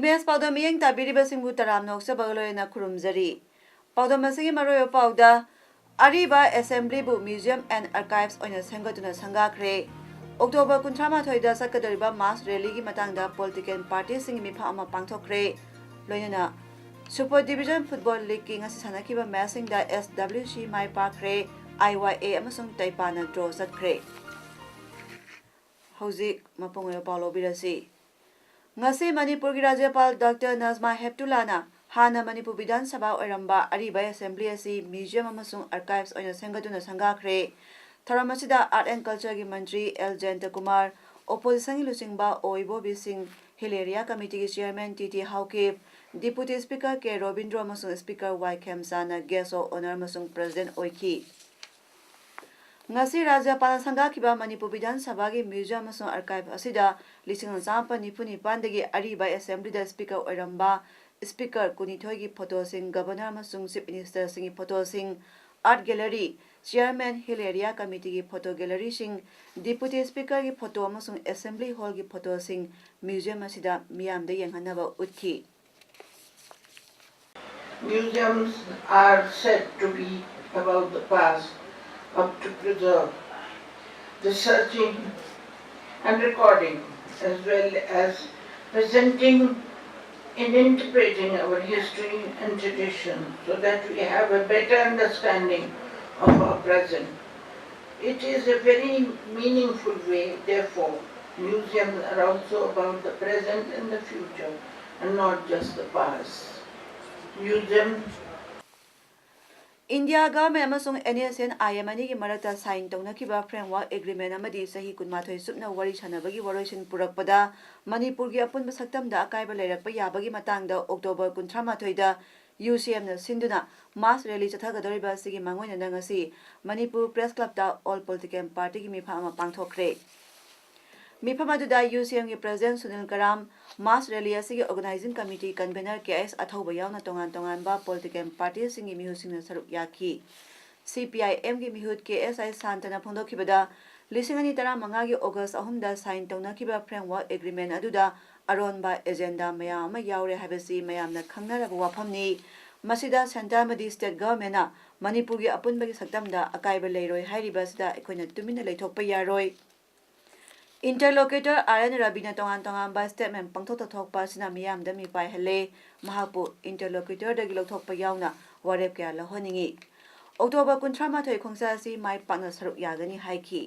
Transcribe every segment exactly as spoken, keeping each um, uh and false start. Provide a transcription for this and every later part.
Image ꯄꯥꯎꯗꯝ ꯃꯤꯠꯌꯦꯡ ꯇꯥꯕꯤꯔꯤꯕꯁꯤꯡꯕꯨ ꯇꯔꯥꯝꯅ ꯑꯣꯛꯆꯕꯒ ꯂꯣꯏꯅꯅ ꯈꯨꯔꯨꯝꯖꯔꯤ꯫ ꯄꯥꯎꯗꯝ ꯑꯁꯤꯒꯤ ꯃꯔꯨꯑꯣꯏꯕ ꯄꯥꯎꯗ, ꯑꯔꯤꯕ ꯑꯦꯁꯦꯝꯕ꯭ꯂꯤꯕꯨ ꯃ꯭ꯌꯨꯖꯤꯌꯝ ꯑꯦꯟ ꯑꯥꯔꯀꯥꯏꯚꯁ ꯑꯣꯏꯅ ꯁꯦꯝꯒꯠꯇꯨꯅ ꯁꯪꯒꯥꯈ꯭ꯔꯦ꯫ ꯑꯣꯛꯇꯣꯕꯔ ꯀꯨꯟꯊ꯭ꯔꯥ ꯃꯥꯊꯣꯏꯗ ꯆꯠꯀꯗꯧꯔꯤꯕ ꯃꯥꯁ ꯔꯦꯂꯤꯒꯤ ꯃꯇꯥꯡꯗ ꯄꯣꯂꯤꯇꯤꯀꯦꯜ ꯄꯥꯔꯇꯤꯁꯤꯡꯒꯤ ꯃꯤꯐꯝ ꯑꯃ ꯄꯥꯡꯊꯣꯛꯈ꯭ꯔꯦ꯫ ꯂꯣꯏꯅꯅ ꯁꯨꯄꯔ ꯗꯤꯕꯤꯖꯟ ꯐꯨꯠꯕꯣꯜ ꯂꯤꯒꯀꯤ ꯉꯁꯤ ꯁꯥꯟꯅꯈꯤꯕ ꯃꯦꯆꯁꯤꯡꯗ ꯑꯦꯁ ꯗꯕ꯭ꯂꯤꯎ ꯁꯤ ꯃꯥꯏ ꯄꯥꯛꯈ꯭ꯔꯦ, ꯑꯥꯏ ꯋꯥꯏ ꯑꯦ ꯑꯃꯁꯨꯡ ꯇꯩꯄꯥꯅ ꯗ꯭ꯔꯣ ꯆꯠꯈ꯭ꯔꯦ꯫ ꯍꯧꯖꯤꯛ ꯃꯄꯨꯡ ꯑꯣꯏꯕ ꯄꯥꯎ ꯂꯧꯕꯤꯔꯁꯤ꯫ ꯉꯁꯤ ꯃꯅꯤꯄꯨꯔꯒꯤ ꯔꯥꯖ꯭ꯌꯄꯥꯜ ꯗꯣꯛꯇꯔ ꯅꯖꯃꯥ ꯍꯦꯞꯇꯨꯂꯥꯅ ꯍꯥꯟꯅ ꯃꯅꯤꯄꯨꯔ ꯕꯤꯙꯥꯟ ꯁꯚꯥ ꯑꯣꯏꯔꯝꯕ ꯑꯔꯤꯕ ꯑꯦꯁꯦꯝꯕ꯭ꯂꯤ ꯑꯁꯤ ꯃ꯭ꯌꯨꯖꯤꯌꯝ ꯑꯃꯁꯨꯡ ꯑꯥꯔꯀꯥꯏꯚꯁ ꯑꯣꯏꯅ ꯁꯦꯝꯒꯠꯇꯨꯅ ꯁꯪꯒꯥꯈ꯭ꯔꯦ꯫ ꯊꯧꯔꯝ ꯑꯁꯤꯗ ꯑꯥꯔꯠ ꯑꯦꯟ ꯀꯜꯆꯔꯒꯤ ꯃꯟꯇ꯭ꯔꯤ ꯑꯦꯜ ꯖꯌꯟꯇ ꯀꯨꯃꯥꯔ, ꯑꯣꯄꯣꯖꯤꯁꯟꯒꯤ ꯂꯨꯆꯤꯡꯕ ꯑꯣ ꯏꯕꯣꯕꯤ ꯁꯤꯡ, ꯍꯤꯜ ꯑꯦꯔꯤꯌꯥ ꯀꯃꯤꯇꯤꯒꯤ chairman T T Haokip, deputy speaker K Robindro ꯑꯃꯁꯨꯡ ꯁ꯭ꯄꯤꯀꯔ ꯋꯥꯏ ꯈꯦꯝꯆꯥꯟꯅ ꯒꯦꯁ ꯑꯣꯐ ꯑꯣꯅꯔ ꯑꯃꯁꯨꯡ ꯄ꯭ꯔꯦꯁꯤꯗꯦꯟꯠ ꯑꯣꯏꯈꯤ꯫ ꯉꯁꯤ ꯔꯥꯖ꯭ꯌꯄꯥꯜꯅ ꯁꯪꯒꯥꯈꯤꯕ ꯃꯅꯤꯄꯨꯔ ꯕꯤꯙꯥꯟ ꯁꯚꯥꯒꯤ ꯃ꯭ꯌꯨꯖꯤꯌꯝ ꯑꯃꯁꯨꯡ ꯑꯥꯔꯀꯥꯏꯚ ꯑꯁꯤꯗ ꯂꯤꯁꯤꯡ ꯑꯃ ꯆꯥꯃꯥꯄꯟ ꯅꯤꯐꯨ ꯅꯤꯄꯥꯟꯗꯒꯤ ꯑꯔꯤꯕ ꯑꯦꯁꯦꯝꯕ꯭ꯂꯤꯗ ꯁ꯭ꯄꯤꯀꯔ ꯑꯣꯏꯔꯝꯕ ꯁ꯭ꯄꯤꯀꯔ ꯀꯨꯟꯅꯤꯊꯣꯏꯒꯤ ꯐꯣꯇꯣꯁꯤꯡ, ꯒꯚꯔꯅꯔ ꯑꯃꯁꯨꯡ ꯆꯤꯐ ꯃꯤꯅꯤꯁꯇꯔꯁꯤꯡꯒꯤ ꯐꯣꯇꯣꯁꯤꯡ, art gallery, chairman, hill area ꯀꯃꯤꯇꯤꯒꯤ ꯐꯣꯇꯣ ꯒꯦꯂꯔꯤꯁꯤꯡ, ꯗꯤꯄꯨꯇꯤ ꯁ꯭ꯄꯤꯀꯔꯒꯤ ꯐꯣꯇꯣ ꯑꯃꯁꯨꯡ ꯑꯦꯁꯦꯝꯕ꯭ꯂꯤ ꯍꯣꯜꯒꯤ ꯐꯣꯇꯣꯁꯤꯡ ꯃ꯭ꯌꯨꯖꯤꯌꯝ ꯑꯁꯤꯗ ꯃꯤꯌꯥꯝꯗ ꯌꯦꯡꯍꯟꯅꯕ ꯎꯠꯈꯤ꯫ Museums are said to be about the past, but to preserve, researching and recording, as well as presenting and interpreting our history and tradition, so that we have a better understanding of our present. It is a very meaningful way, therefore, museums are also about the present and the future and not just the past. Museum. India government ꯑꯃꯁꯨꯡ N S N I M ꯑꯅꯤꯒꯤ ꯃꯔꯛꯇ sign ꯇꯧꯅꯈꯤꯕ framework agreement ꯑꯃꯗꯤ ꯆꯍꯤ ꯀꯨꯟꯃꯥꯊꯣꯏ ꯆꯨꯞꯅ ꯋꯥꯔꯤ ꯁꯥꯅꯕꯒꯤ ꯋꯥꯔꯣꯏꯁꯤꯟ ꯄꯨꯔꯛꯄꯗ ꯃꯅꯤꯄꯨꯔꯒꯤ ꯑꯄꯨꯟꯕ ꯁꯛꯇꯝꯗ ꯑꯀꯥꯏꯕ ꯂꯩꯔꯛꯄ ꯌꯥꯕꯒꯤ ꯃꯇꯥꯡꯗ ꯑꯣꯛꯇꯣꯕꯔ ꯀꯨꯟꯊ꯭ꯔꯥ ꯃꯥꯊꯣꯏꯗ ꯌꯨ ꯁꯤ ꯑꯦꯝꯅ ꯁꯤꯟꯗꯨꯅ mass rally ꯆꯠꯊꯒꯗꯧꯔꯤꯕ ꯑꯁꯤꯒꯤ ꯃꯥꯡꯑꯣꯏꯅꯅ ꯉꯁꯤ ꯃꯅꯤꯄꯨꯔ Press Clubꯇ all political partyꯒꯤ ꯃꯤꯐꯝ ꯑꯃ ꯄꯥꯡꯊꯣꯛꯈ꯭ꯔꯦ꯫ ꯃꯤꯐꯝ ꯑꯗꯨꯗ ꯌꯨ ꯁꯤ ꯑꯦꯝꯒꯤ President ꯁꯨꯅꯤꯜ ꯀꯔꯥꯝ, mass rally ꯑꯁꯤꯒꯤ Organizing Committee Convener ꯀꯦ ꯑꯦꯁ ꯑꯊꯧꯕ ꯌꯥꯎꯅ ꯇꯣꯉꯥꯟ ꯇꯣꯉꯥꯟꯕ political partyꯁꯤꯡꯒꯤ ꯃꯤꯍꯨꯠꯁꯤꯡꯅ ꯁꯔꯨꯛ ꯌꯥꯈꯤ꯫ ꯁꯤ ꯄꯤ ꯑꯥꯏ ꯑꯦꯝꯒꯤ ꯃꯤꯍꯨꯠ ꯀꯦ ꯑꯦꯁ ꯑꯥꯏ ꯁꯥꯟꯇꯅ ꯐꯣꯡꯗꯣꯛꯈꯤꯕꯗ, ꯂꯤꯁꯤꯡ ꯑꯅꯤ ꯇꯔꯥꯃꯉꯥꯒꯤ August ꯑꯍꯨꯝꯗ sign ꯇꯧꯅꯈꯤꯕ framework agreement ꯑꯗꯨꯗ ꯑꯔꯣꯟꯕ agenda ꯃꯌꯥꯝ ꯑꯃ ꯌꯥꯎꯔꯦ ꯍꯥꯏꯕꯁꯤ ꯃꯌꯥꯝꯅ ꯈꯪꯅꯔꯕ ꯋꯥꯐꯝꯅꯤ꯫ ꯃꯁꯤꯗ centre ꯑꯃꯗꯤ state governmentꯅ ꯃꯅꯤꯄꯨꯔꯒꯤ ꯑꯄꯨꯟꯕꯒꯤ ꯁꯛꯇꯝꯗ ꯑꯀꯥꯏꯕ ꯂꯩꯔꯣꯏ ꯍꯥꯏꯔꯤꯕ ꯑꯁꯤꯗ ꯑꯩꯈꯣꯏꯅ ꯇꯨꯃꯤꯟꯅ ꯂꯩꯊꯣꯛꯄ ꯌꯥꯔꯣꯏ꯫ Interlocutor ꯑꯥꯔ ꯑꯦꯟ ꯔꯕꯤꯅ ꯇꯣꯉꯥꯟ ꯇꯣꯉꯥꯟꯕ statement ꯄꯪꯊꯣꯛꯇ ꯊꯣꯛꯄ ꯑꯁꯤꯅ ꯃꯤꯌꯥꯝꯗ ꯃꯤꯄꯥꯏꯍꯜꯂꯦ꯫ ꯃꯍꯥꯛꯄꯨ interlocutorꯗꯒꯤ ꯂꯧꯊꯣꯛꯄ ꯌꯥꯎꯅ ꯋꯥꯔꯦꯞ ꯀꯌꯥ ꯂꯧꯍꯟꯅꯤꯡꯏ꯫ October ꯀꯨꯟꯊ꯭ꯔꯥ ꯃꯥꯊꯣꯏ ꯈꯣꯡꯆꯠ ꯑꯁꯤ ꯃꯥꯏ ꯄꯥꯛꯅ ꯁꯔꯨꯛ ꯌꯥꯒꯅꯤ ꯍꯥꯏꯈꯤ꯫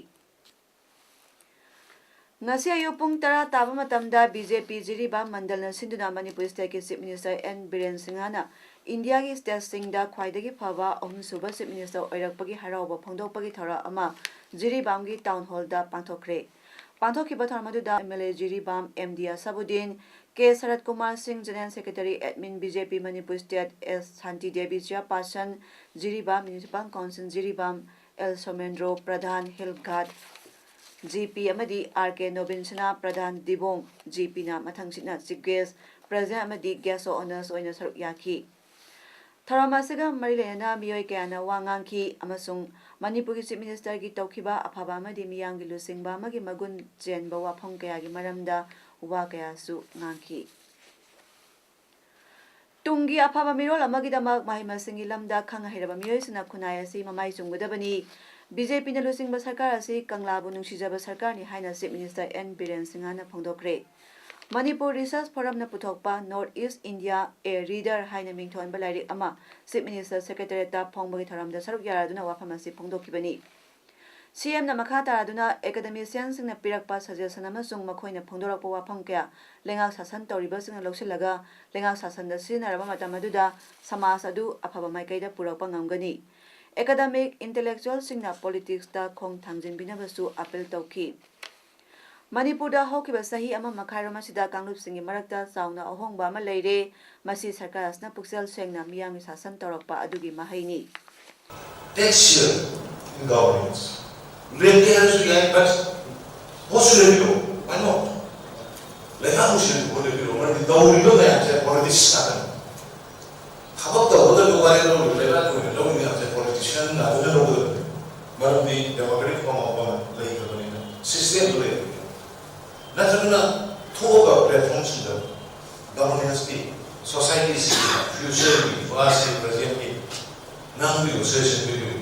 ꯉꯁꯤ ꯑꯌꯨꯛ ꯄꯨꯡ ꯇꯔꯥ ꯇꯥꯕ ꯃꯇꯝꯗ ꯕꯤ ꯖꯦ ꯄꯤ ꯖꯤꯔꯤꯕꯥꯝ ꯃꯟꯗꯜꯅ ꯁꯤꯟꯗꯨꯅ ꯃꯅꯤꯄꯨꯔ stateꯀꯤ Chief Minister ꯑꯦꯟ ꯕꯤꯔꯦꯟ ꯁꯤꯡꯍꯅ ꯏꯟꯗꯤꯌꯥꯒꯤ stateꯁꯤꯡꯗ ꯈ꯭ꯋꯥꯏꯗꯒꯤ ꯐꯕ ꯑꯍꯨꯝꯁꯨꯕ Chief Minister ꯑꯣꯏꯔꯛꯄꯒꯤ ꯍꯔꯥꯎꯕ ꯐꯣꯡꯗꯣꯛꯄꯒꯤ ꯊꯧꯔꯝ ꯑꯃ ꯖꯤꯔꯤꯕꯥꯝꯒꯤ Town Hallꯗ ꯄꯥꯡꯊꯣꯛꯈ꯭ꯔꯦ꯫ ꯄꯥꯡꯊꯣꯛꯈꯤꯕ ꯊꯧꯔꯝ ꯑꯗꯨꯗ M L A Jiribam, M D Ashabuddin, K Sarat Kumar Singh, General Secretary Admin B J P Manipur State, S Shanti Devi, Chairperson, Jiribam Municipal Council Jiribam, L Somendro, Pradhan hill guard G P ꯑꯃꯗꯤ ꯑꯥꯔ ꯀꯦ ꯅꯣꯕꯤꯟꯁꯅꯥ, ꯄ꯭ꯔꯙꯥꯟ ꯗꯤꯕꯣꯡ ꯖꯤ ꯄꯤꯅ ꯃꯊꯪꯁꯤꯠꯅ Chief Guest, President ꯑꯃꯗꯤ Guest of Honours ꯑꯣꯏꯅ ꯁꯔꯨꯛ ꯌꯥꯈꯤ꯫ ꯊꯧꯔꯝ ꯑꯁꯤꯒ ꯃꯔꯤ ꯂꯩꯅꯅ ꯃꯤꯑꯣꯏ ꯀꯌꯥꯅ ꯋꯥ ꯉꯥꯡꯈꯤ ꯑꯃꯁꯨꯡ ꯃꯅꯤꯄꯨꯔꯒꯤ Chief Ministerꯒꯤ ꯇꯧꯈꯤꯕ ꯑꯐꯕ ꯑꯃꯗꯤ ꯃꯤꯌꯥꯝꯒꯤ ꯂꯨꯆꯤꯡꯕ ꯑꯃꯒꯤ ꯃꯒꯨꯟ ꯆꯦꯟꯕ ꯋꯥꯐꯝ ꯀꯌꯥꯒꯤ ꯃꯔꯝꯗ ꯋꯥ ꯀꯌꯥꯁꯨ ꯉꯥꯡꯈꯤ꯫ ꯇꯨꯡꯒꯤ ꯑꯐꯕ ꯃꯤꯔꯣꯜ ꯑꯃꯒꯤꯗꯃꯛ ꯃꯍꯩ ꯃꯁꯤꯡꯒꯤ ꯂꯝꯗ ꯈꯪ ꯍꯩꯔꯕ ꯃꯤꯑꯣꯏꯁꯤꯡꯅ ꯈꯨꯟꯅꯥꯏ ꯑꯁꯤ ꯃꯃꯥꯏ ꯆꯨꯝꯒꯗꯕꯅꯤ꯫ ꯕꯤ ꯖꯦ ꯄꯤꯅ ꯂꯨꯆꯤꯡꯕ ꯁꯔꯀꯥꯔ ꯑꯁꯤ ꯀꯪꯂꯥꯕꯨ ꯅꯨꯡꯁꯤꯖꯕ ꯁꯔꯀꯥꯔꯅꯤ ꯍꯥꯏꯅ Chief Minister ꯑꯦꯟ ꯕꯤꯔꯦꯟ ꯁꯤꯡꯍꯅ ꯐꯣꯡꯗꯣꯛꯈ꯭ꯔꯦ꯫ ꯃꯅꯤꯄꯨꯔ Research Forumꯅ ꯄꯨꯊꯣꯛꯄ North East India, A Reader ꯍꯥꯏꯅ ꯃꯤꯡꯊꯣꯟꯕ ꯂꯥꯏꯔꯤꯛ ꯑꯃ Chief Minister Secretariatꯇ ꯐꯣꯡꯕꯒꯤ ꯊꯧꯔꯝꯗ ꯁꯔꯨꯛ ꯌꯥꯔꯗꯨꯅ ꯋꯥꯐꯝ ꯑꯁꯤ ꯐꯣꯡꯗꯣꯛꯈꯤꯕꯅꯤ꯫ ꯁꯤ ꯑꯦꯝꯅ ꯃꯈꯥ ꯇꯥꯔꯗꯨꯅ academicianꯁꯤꯡꯅ ꯄꯤꯔꯛꯄ suggestion ꯑꯃꯁꯨꯡ ꯃꯈꯣꯏꯅ ꯐꯣꯡꯗꯣꯔꯛꯄ ꯋꯥꯐꯝ ꯀꯌꯥ ꯂꯩꯉꯥꯛ ꯁꯥꯁꯟ ꯇꯧꯔꯤꯕꯁꯤꯡꯅ ꯂꯧꯁꯤꯜꯂꯒ ꯂꯩꯉꯥꯛ ꯁꯥꯁꯟꯗ ꯁꯤꯖꯤꯟꯅꯔꯕ ꯃꯇꯝ ꯑꯗꯨꯗ ꯁꯃꯥꯖ ꯑꯗꯨ ꯑꯐꯕ ꯃꯥꯏꯀꯩꯗ ꯄꯨꯔꯛꯄ ꯉꯝꯒꯅꯤ꯫ Academic, intellectualꯁꯤꯡꯅ politicsꯇ ꯈꯣꯡ ꯊꯥꯡꯖꯤꯟꯕꯤꯅꯕꯁꯨ appeal ꯇꯧꯈꯤ꯫ ꯃꯅꯤꯄꯨꯔꯗ ꯍꯧꯈꯤꯕ ꯆꯍꯤ ꯑꯃ ꯃꯈꯥꯏꯔꯣꯝ ꯑꯁꯤꯗ ꯀꯥꯡꯂꯨꯞꯁꯤꯡꯒꯤ ꯃꯔꯛꯇ ꯆꯥꯎꯅ ꯑꯍꯣꯡꯕ ꯑꯃ ꯂꯩꯔꯦ꯫ ꯃꯁꯤ ꯁꯔꯀꯥꯔ ꯑꯁꯤꯅ ꯄꯨꯛꯆꯦꯜ ꯁꯦꯡꯅ ꯃꯤꯌꯥꯝꯒꯤ ꯁꯥꯁꯟ ꯇꯧꯔꯛꯄ ꯑꯗꯨꯒꯤ ꯃꯍꯩꯅꯤ꯫ Texture in governance. ꯔꯦꯞꯀꯦ ꯍꯥꯏꯔꯁꯨ ꯌꯥꯏ, but ꯍꯣꯠꯁꯨ ꯂꯦꯞꯄꯤꯔꯣ, why not? ꯂꯩꯍꯥꯛ ꯅꯨꯡꯁꯤꯅ ꯍꯣꯠ ꯂꯦꯞꯄꯤꯔꯣ, ꯃꯔꯝꯗꯤ ꯇꯧꯔꯤꯕ ꯃꯌꯥꯝꯁꯦ politics ꯉꯥꯛꯇꯅꯤ꯫ ꯊꯕꯛ ꯇꯧꯕꯗ ꯂꯨꯄꯥ ꯂꯧꯔꯤꯕ ꯂꯩꯕꯥꯛꯀꯤ ꯑꯣꯏꯅ ꯂꯧꯔꯤ ꯃꯌꯥꯝꯁꯦ politician ꯉꯥꯛꯇꯅ ꯂꯧꯒꯗꯕꯅꯤ꯫ ꯃꯔꯝꯗꯤ democratic form of government ꯂꯩꯇꯕꯅꯤꯅ, systemꯗꯨ ꯂꯩꯇꯕꯅꯤꯅ꯫ ꯅꯠꯇ꯭ꯔꯒꯅ ꯊꯣꯛꯑꯒ platformꯁꯤꯡꯗ governancegꯤ, societyꯁꯤꯒꯤ futureꯒꯤ, pastꯀꯤ, presentꯀꯤ ꯉꯥꯡꯕꯤꯌꯨ, suggestion ꯄꯤꯕꯤꯌꯨ꯫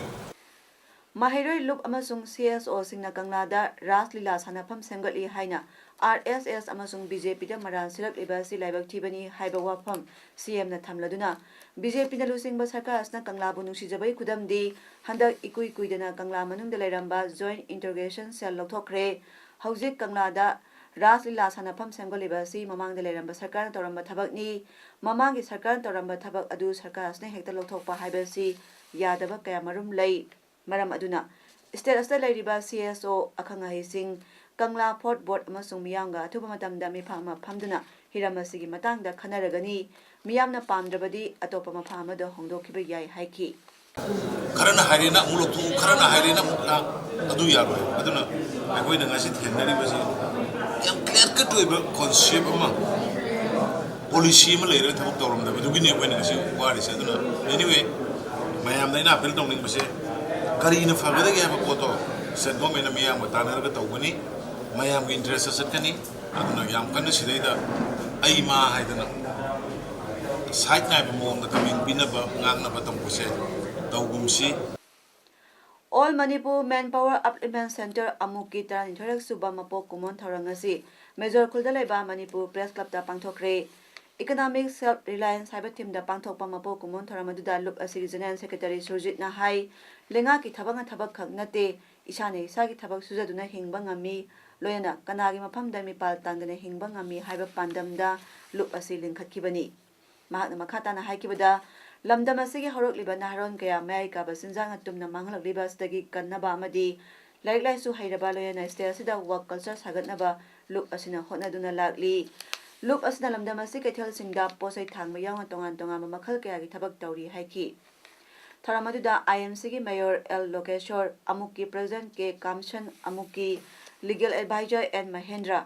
ꯃꯍꯩꯔꯣꯏ ꯂꯨꯞ ꯑꯃꯁꯨꯡ CSOꯁꯤꯡꯅ ꯀꯪꯂꯥꯗ ꯔꯥꯁ ꯂꯤꯂꯥ ꯁꯥꯟꯅꯐꯝ ꯁꯦꯝꯒꯠꯂꯤ ꯍꯥꯏꯅ RSS ꯑꯃꯁꯨꯡ BJPꯗ ꯃꯔꯥꯜ ꯁꯤꯔꯛꯂꯤꯕ ꯑꯁꯤ ꯂꯥꯏꯕꯛ ꯊꯤꯕꯅꯤ ꯍꯥꯏꯕ ꯋꯥꯐꯝ CMꯅ ꯊꯝꯂꯗꯨꯅ, BJPꯅ ꯂꯨꯆꯤꯡꯕ ꯁꯔꯀꯥꯔ ꯑꯁꯤꯅ ꯀꯪꯂꯥꯕꯨ ꯅꯨꯡꯁꯤꯖꯕꯒꯤ ꯈꯨꯗꯝꯗꯤ ꯍꯟꯗꯛ ꯏꯀꯨꯏ ꯀꯨꯏꯗꯅ ꯀꯪꯂꯥ ꯃꯅꯨꯡꯗ ꯂꯩꯔꯝꯕ joint interrogation cell ꯂꯧꯊꯣꯛꯈ꯭ꯔꯦ꯫ ꯍꯧꯖꯤꯛ ꯀꯪꯂꯥꯗ ꯔꯥꯁ ꯂꯤꯂꯥ ꯁꯥꯟꯅꯐꯝ ꯁꯦꯝꯒꯠꯂꯤꯕ ꯑꯁꯤ ꯃꯃꯥꯡꯗ ꯂꯩꯔꯝꯕ ꯁꯔꯀꯥꯔꯅ ꯇꯧꯔꯝꯕ ꯊꯕꯛꯅꯤ꯫ ꯃꯃꯥꯡꯒꯤ ꯁꯔꯀꯥꯔꯅ ꯇꯧꯔꯝꯕ ꯊꯕꯛ ꯑꯗꯨ ꯁꯔꯀꯥꯔ ꯑꯁꯤꯅ ꯍꯦꯛꯇ ꯂꯧꯊꯣꯛꯄ ꯍꯥꯏꯕꯁꯤ ꯌꯥꯗꯕ ꯀꯌꯥ ꯃꯔꯨꯝ ꯂꯩ꯫ ꯃꯔꯝ ꯑꯗꯨꯅ state ꯑꯁꯤꯗ ꯂꯩꯔꯤꯕ CSO, ꯑꯈꯪ ꯑꯍꯩꯁꯤꯡ, ꯀꯪꯂꯥ Fort Board ꯑꯃꯁꯨꯡ ꯃꯤꯌꯥꯝꯒ ꯑꯊꯨꯕ ꯃꯇꯝꯗ ꯃꯤꯐꯝ ꯑꯃ ꯐꯝꯗꯨꯅ ꯍꯤꯔꯝ ꯑꯁꯤꯒꯤ ꯃꯇꯥꯡꯗ ꯈꯟꯅꯔꯒꯅꯤ꯫ ꯃꯤꯌꯥꯝꯅ ꯄꯥꯝꯗ꯭ꯔꯕꯗꯤ ꯑꯇꯣꯞꯄ ꯃꯐꯝ ꯑꯃꯗ ꯍꯣꯡꯗꯣꯛꯈꯤꯕ ꯌꯥꯏ ꯍꯥꯏꯈꯤ꯫ ꯈꯔꯅ ꯍꯥꯏꯔꯦꯅ ꯑꯃꯨꯛ ꯂꯧꯊꯣꯛꯎ, ꯈꯔꯅ ꯍꯥꯏꯔꯦꯅ ꯑꯃꯨꯛ ꯂꯥꯛ, ꯑꯗꯨ ꯌꯥꯔꯣꯏ꯫ ꯑꯗꯨꯅ ꯑꯩꯈꯣꯏꯅ ꯉꯁꯤ ꯊꯦꯡꯅꯔꯤꯕꯁꯤ ꯌꯥꯝ clear cut ꯑꯣꯏꯕ concept ꯑꯃ, policy ꯑꯃ ꯂꯩꯔꯒ ꯊꯕꯛ ꯇꯧꯔꯝꯗꯕꯗꯨꯒꯤꯅꯤ ꯑꯩꯈꯣꯏꯅ ꯉꯁꯤ ꯋꯥꯔꯤꯁꯦ꯫ ꯑꯗꯨꯅ anyway, ꯃꯌꯥꯝꯗ ꯑꯩꯅ appeal ꯇꯧꯅꯤꯡꯕꯁꯦ, ꯀꯔꯤꯅ ꯐꯒꯗꯒꯦ ꯍꯥꯏꯕ ꯄꯣꯠꯇꯣ state governmentꯅ ꯃꯤꯌꯥꯝꯒ ꯇꯥꯟꯅꯔꯒ ꯇꯧꯒꯅꯤ, ꯃꯌꯥꯝꯒꯤ interestꯇ ꯆꯠꯀꯅꯤ꯫ ꯑꯗꯨꯅ ꯌꯥꯝ ꯀꯟꯅ ꯁꯤꯗꯩꯗ ꯑꯩ ꯃꯥ ꯍꯥꯏꯗꯅ side ꯅꯥꯏꯕ ꯃꯑꯣꯡꯗ comment ꯄꯤꯅꯕ, ꯉꯥꯡꯅꯕ ꯇꯧꯕꯁꯦ ꯇꯧꯒꯨꯝꯁꯤ꯫ All Manipur Manpower Upliftment Centre, ꯑꯃꯨꯛꯀꯤ ꯇꯔꯥꯅꯤꯊꯣꯏꯔꯛ ꯁꯨꯕ ꯃꯄꯣꯛ ꯀꯨꯝꯑꯣꯟ ꯊꯧꯔꯝ ꯑꯁꯤ ꯃꯦꯖꯣꯔ ꯈꯨꯜꯗ ꯂꯩꯕ Manipur Press Clubꯇ ꯄꯥꯡꯊꯣꯛꯈ꯭ꯔꯦ꯫ Economic Self Reliance ꯍꯥꯏꯕ themeꯗ ꯄꯥꯡꯊꯣꯛꯄ ꯃꯄꯣꯛ ꯀꯨꯝꯑꯣꯟ ꯊꯧꯔꯝ ꯑꯗꯨꯗ ꯂꯨꯞ ꯑꯁꯤꯒꯤ General Secretary ꯁꯨꯔꯖꯤꯠꯅ ꯍꯥꯏ, ꯂꯩꯉꯥꯛꯀꯤ ꯊꯕꯛꯅ ꯊꯕꯛ ꯈꯛ ꯅꯠꯇꯦ, ꯏꯁꯥꯅ ꯏꯁꯥꯒꯤ ꯊꯕꯛ ꯁꯨꯖꯗꯨꯅ ꯍꯤꯡꯕ ꯉꯝꯃꯤ, ꯂꯣꯏꯅꯅ ꯀꯅꯥꯒꯤ ꯃꯐꯝꯗ ꯃꯤꯄꯥꯜ ꯇꯥꯡꯗꯅ ꯍꯤꯡꯕ ꯉꯝꯃꯤ ꯍꯥꯏꯕ ꯄꯥꯟꯗꯝꯗ ꯂꯨꯞ ꯑꯁꯤ ꯂꯤꯡꯈꯠꯈꯤꯕꯅꯤ꯫ ꯃꯍꯥꯛꯅ ꯃꯈꯥ ꯇꯥꯅ ꯍꯥꯏꯈꯤꯕꯗ, ꯂꯝꯗꯝ ꯑꯁꯤꯒꯤ ꯍꯧꯔꯛꯂꯤꯕ ꯅꯍꯥꯔꯣꯟ ꯀꯌꯥ ꯃꯌꯥꯏ ꯀꯥꯕ ꯆꯤꯟꯖꯥꯛꯅ ꯇꯨꯝꯅ ꯃꯥꯡꯍꯜꯂꯛꯂꯤꯕ ꯑꯁꯤꯗꯒꯤ ꯀꯟꯅꯕ ꯑꯃꯗꯤ ꯂꯥꯏꯔꯤꯛ ꯂꯥꯏꯁꯨ ꯍꯩꯔꯕ, ꯂꯣꯏꯅꯅ state ꯑꯁꯤꯗ work culture ꯁꯥꯒꯠꯅꯕ ꯂꯨꯞ ꯑꯁꯤꯅ ꯍꯣꯠꯅꯗꯨꯅ ꯂꯥꯛꯂꯤ꯫ ꯂꯨꯞ ꯑꯁꯤꯅ ꯂꯝꯗꯝ ꯑꯁꯤ ꯀꯩꯊꯦꯜꯁꯤꯡꯗ ꯄꯣꯠ ꯆꯩ ꯊꯥꯡꯕ ꯌꯥꯎꯅ ꯇꯣꯉꯥꯟ ꯇꯣꯉꯥꯟꯕ ꯃꯈꯜ ꯀꯌꯥꯒꯤ ꯊꯕꯛ ꯇꯧꯔꯤ ꯍꯥꯏꯈꯤ꯫ ꯊꯧꯔꯝ ꯑꯗꯨꯗ I M C ꯒꯤ mayor L ꯂꯣꯀꯦꯁꯣꯔ, ꯑꯃꯨꯛꯀꯤ president K ꯀꯥꯝꯁꯟ, ꯑꯃꯨꯛꯀꯤ legal advisor N Mahendra,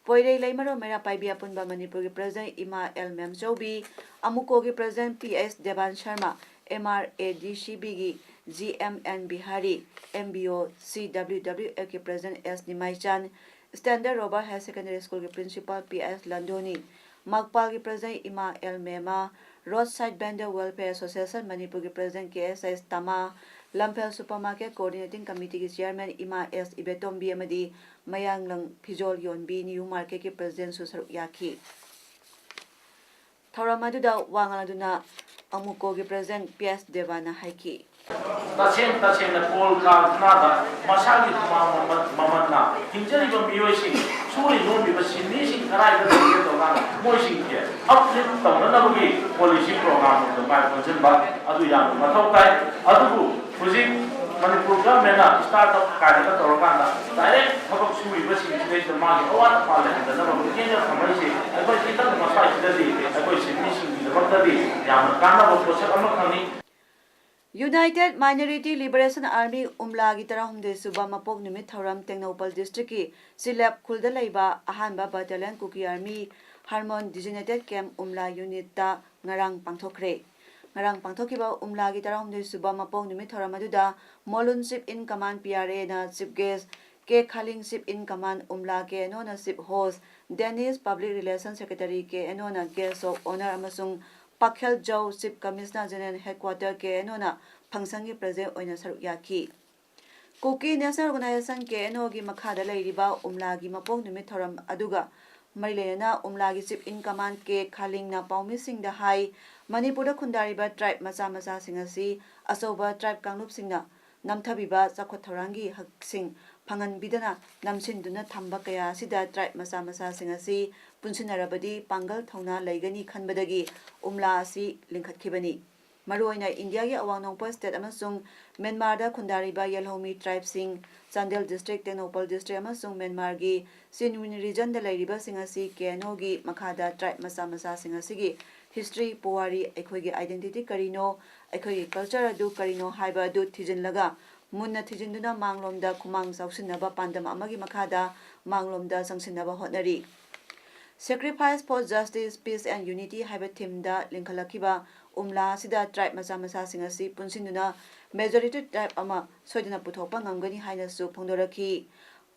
ꯄꯣꯏꯔꯩ ꯂꯩꯃꯔꯣꯝ ꯃꯩꯔꯥ ꯄꯥꯏꯕꯤ ꯑꯄꯨꯟꯕ ꯃꯅꯤꯄꯨꯔꯒꯤ president ꯏꯃꯥ L ꯃꯦꯝꯆꯧꯕꯤ, ꯑꯃꯨꯀꯣꯒꯤ president P H Devan Sharma, M R A D C B ꯒꯤ G M N Bihari, M B O C W W F ꯀꯤ president S ꯅꯤꯃꯥꯏꯆꯥꯟ, Standard Robert Higher Secondary School ꯒꯤ principal P S ꯂꯟꯗꯣꯅꯤ, ꯃꯛꯄꯥꯜꯒꯤ president ꯏꯃꯥ L ꯃꯦꯃꯥ, Roadside Vendor Welfare Association ꯃꯅꯤꯄꯨꯔꯒꯤ president K S S ꯇꯃꯥ, ꯂꯝꯐꯦꯜ supermarket coordinating committee ꯒꯤ chairman ꯏꯃꯥ S ꯏꯕꯦꯇꯣꯝꯕꯤ ꯑꯃꯗꯤ ꯃꯌꯥꯡꯂꯪ ꯐꯤꯖꯣꯜ ꯌꯣꯟꯕꯤ new market ꯀꯤ president ꯁꯨ ꯁꯔꯨꯛ ꯌꯥꯈꯤ꯫ ꯊꯧꯔꯝ ꯑꯗꯨꯗ ꯋꯥ ꯉꯥꯡꯂꯗꯨꯅ ꯑꯃꯨꯀꯣꯒꯤ president P S ꯗꯦꯕꯥꯅ ꯍꯥꯏꯈꯤ꯫ ꯇꯁꯦꯡ ꯇꯁꯦꯡꯅ ꯀꯣꯜ ꯀꯥꯔꯈꯅꯥꯗ ꯃꯁꯥꯒꯤ ꯍꯨꯃꯥꯡ ꯃꯃꯜ-, ꯃꯃꯜꯅ ꯍꯤꯡꯖꯔꯤꯕ ꯃꯤꯑꯣꯏꯁꯤꯡ, ꯁꯨꯔꯤ ꯅꯣꯝꯂꯤꯕ ꯁꯤꯟꯃꯤꯁꯤꯡ ꯀꯗꯥꯏꯗ ꯂꯩꯒꯦ ꯇꯧꯔꯀꯥꯟꯗ ꯃꯣꯏꯁꯤꯡꯁꯦ uplift ꯇꯧꯅꯅꯕꯒꯤ policy program ꯑꯃꯗ ꯃꯥꯏ ꯑꯣꯟꯁꯤꯟꯕ ꯑꯗꯨ ꯌꯥꯝꯅ ꯃꯊꯧ ꯇꯥꯏ꯫ ꯑꯗꯨꯕꯨ ꯍꯧꯖꯤꯛ ꯃꯅꯤꯄꯨꯔ government ꯅ start up ꯀꯥꯏꯅꯒ ꯇꯧꯔꯀꯥꯟꯗ direct ꯊꯕꯛ ꯁꯨꯔꯤꯕꯁꯤꯡꯁꯤꯗꯩꯁꯤꯗ ꯃꯥꯒꯤ ꯑꯋꯥꯠ ꯑꯄꯥ ꯂꯩꯍꯟꯗꯅꯕ ꯃꯤꯠꯌꯦꯡꯗ ꯊꯝꯃꯛꯏꯁꯤ ꯑꯩꯈꯣꯏ ꯈꯤꯇꯪ ꯃꯁ꯭ꯋꯥꯏꯁꯤꯗꯗꯤ ꯑꯩꯈꯣꯏ ꯁꯤꯟꯃꯤꯁꯤꯡꯒꯤꯗꯃꯛꯇꯗꯤ ꯌꯥꯝꯅ ꯀꯥꯟꯅꯕ ꯄꯣꯠꯁꯛ ꯑꯃꯈꯛꯅꯤ꯫ United Minority Liberation Army ꯎꯝꯂꯥꯒꯤ ꯇꯔꯥꯍꯨꯝꯗꯣꯏ ꯁꯨꯕ ꯃꯄꯣꯛ ꯅꯨꯃꯤꯠ ꯊꯧꯔꯝ ꯇꯦꯡꯅꯧꯄꯜ district ꯀꯤ ꯆꯤꯂꯦꯞ ꯈꯨꯜꯗ ꯂꯩꯕ ꯑꯍꯥꯟꯕ battalion Kuki Army Harmon Designated Camp ꯎꯝꯂꯥ unit ꯇ ꯉꯔꯥꯡ ꯄꯥꯡꯊꯣꯛꯈ꯭ꯔꯦ꯫ ꯉꯔꯥꯡ ꯄꯥꯡꯊꯣꯛꯈꯤꯕ ꯎꯝꯂꯥꯒꯤ ꯇꯔꯥꯍꯨꯝꯗꯣꯏ ꯁꯨꯕ ꯃꯄꯣꯛ ꯅꯨꯃꯤꯠ ꯊꯧꯔꯝ ꯑꯗꯨꯗ ꯃꯣꯂꯨꯟ Chief in Command P R A ꯅ chief guest, K ꯈꯥꯂꯤꯡ Chief in Command ꯎꯝꯂꯥ K N O ꯅ chief host, Danish Public Relation Secretary K N O ꯅ guest of honour ꯑꯃꯁꯨꯡ ꯄꯥꯈꯦꯜꯖꯧ Chief Commissioner General Headquarter K N O ꯅ function ꯒꯤ president ꯑꯣꯏꯅ ꯁꯔꯨꯛ ꯌꯥꯈꯤ꯫ Kuki National Organization K N O ꯒꯤ ꯃꯈꯥꯗ ꯂꯩꯔꯤꯕ ꯎꯝꯂꯥꯒꯤ ꯃꯄꯣꯛ ꯅꯨꯃꯤꯠ ꯊꯧꯔꯝ ꯑꯗꯨꯒ ꯃꯔꯤ ꯂꯩꯅꯅ ꯎꯝꯂꯥꯒꯤ Chief in Command K ꯈꯥꯂꯤꯡꯅ ꯄꯥꯎꯃꯤꯁꯤꯡꯗ ꯍꯥꯏ, ꯃꯅꯤꯄꯨꯔꯗ ꯈꯨꯟꯗꯥꯔꯤꯕ tribe ꯃꯆꯥ ꯃꯆꯥꯁꯤꯡ ꯑꯁꯤ ꯑꯆꯧꯕ tribe ꯀꯥꯡꯂꯨꯞꯁꯤꯡꯅ ꯅꯝꯊꯕꯤꯕ ꯆꯥꯎꯈꯠ ꯊꯧꯔꯥꯡꯒꯤ ꯍꯛꯁꯤꯡ ꯐꯪꯍꯟꯕꯤꯗꯅ ꯅꯝꯁꯤꯟꯗꯨꯅ ꯊꯝꯕ ꯀꯌꯥ ꯑꯁꯤꯗ tribe ꯃꯆꯥ ꯃꯆꯥꯁꯤꯡ ꯑꯁꯤ ꯄꯨꯟꯁꯤꯟꯅꯔꯕꯗꯤ ꯄꯥꯡꯒꯜ ꯊꯧꯅꯥ ꯂꯩꯒꯅꯤ ꯈꯟꯕꯗꯒꯤ ꯎꯝꯂꯥ ꯑꯁꯤ ꯂꯤꯡꯈꯠꯈꯤꯕꯅꯤ꯫ ꯃꯔꯨꯑꯣꯏꯅ ꯏꯟꯗꯤꯌꯥꯒꯤ ꯑꯋꯥꯡ ꯅꯣꯡꯄꯣꯛ state ꯑꯃꯁꯨꯡ ꯃ꯭ꯌꯥꯟꯃꯥꯔꯗ ꯈꯨꯟꯗꯥꯔꯤꯕ ꯌꯦꯜꯍꯧꯃꯤ tribeꯁꯤꯡ, ꯆꯥꯟꯗꯦꯜ district, ꯇꯦꯡꯅꯧꯄꯜ district ꯑꯃꯁꯨꯡ ꯃ꯭ꯌꯥꯟꯃꯥꯔꯒꯤ ꯁꯤꯟꯋꯤꯟ regionꯗ ꯂꯩꯔꯤꯕꯁꯤꯡ ꯑꯁꯤ KNOꯒꯤ ꯃꯈꯥꯗ tribe ꯃꯆꯥ ꯃꯆꯥꯁꯤꯡ ꯑꯁꯤꯒꯤ history, ꯄꯨꯋꯥꯔꯤ, ꯑꯩꯈꯣꯏꯒꯤ identity ꯀꯔꯤꯅꯣ, ꯑꯩꯈꯣꯏꯒꯤ culture ꯑꯗꯨ ꯀꯔꯤꯅꯣ ꯍꯥꯏꯕ ꯑꯗꯨ ꯊꯤꯖꯤꯜꯂꯒ, ꯃꯨꯟꯅ ꯊꯤꯖꯤꯟꯗꯨꯅ ꯃꯥꯡꯂꯣꯝꯗ ꯈꯨꯃꯥꯡ ꯆꯥꯎꯁꯤꯟꯅꯕ ꯄꯥꯟꯗꯝ ꯑꯃꯒꯤ ꯃꯈꯥꯗ ꯃꯥꯡꯂꯣꯝꯗ ꯆꯪꯁꯤꯟꯅꯕ ꯍꯣꯠꯅꯔꯤ꯫ Sacrifice for Justice, Peace and Unity ꯍꯥꯏꯕ themeꯗ ꯂꯤꯡꯈꯠꯂꯛꯈꯤꯕ ꯎꯝꯂꯥ ꯑꯁꯤꯗ tribe ꯃꯆꯥ ꯃꯆꯥꯁꯤꯡ ꯑꯁꯤ ꯄꯨꯟꯁꯤꯟꯗꯨꯅ majority tribe ꯑꯃ ꯁꯣꯏꯗꯅ ꯄꯨꯊꯣꯛꯄ ꯉꯝꯒꯅꯤ ꯍꯥꯏꯅꯁꯨ ꯐꯣꯡꯗꯣꯔꯛꯈꯤ꯫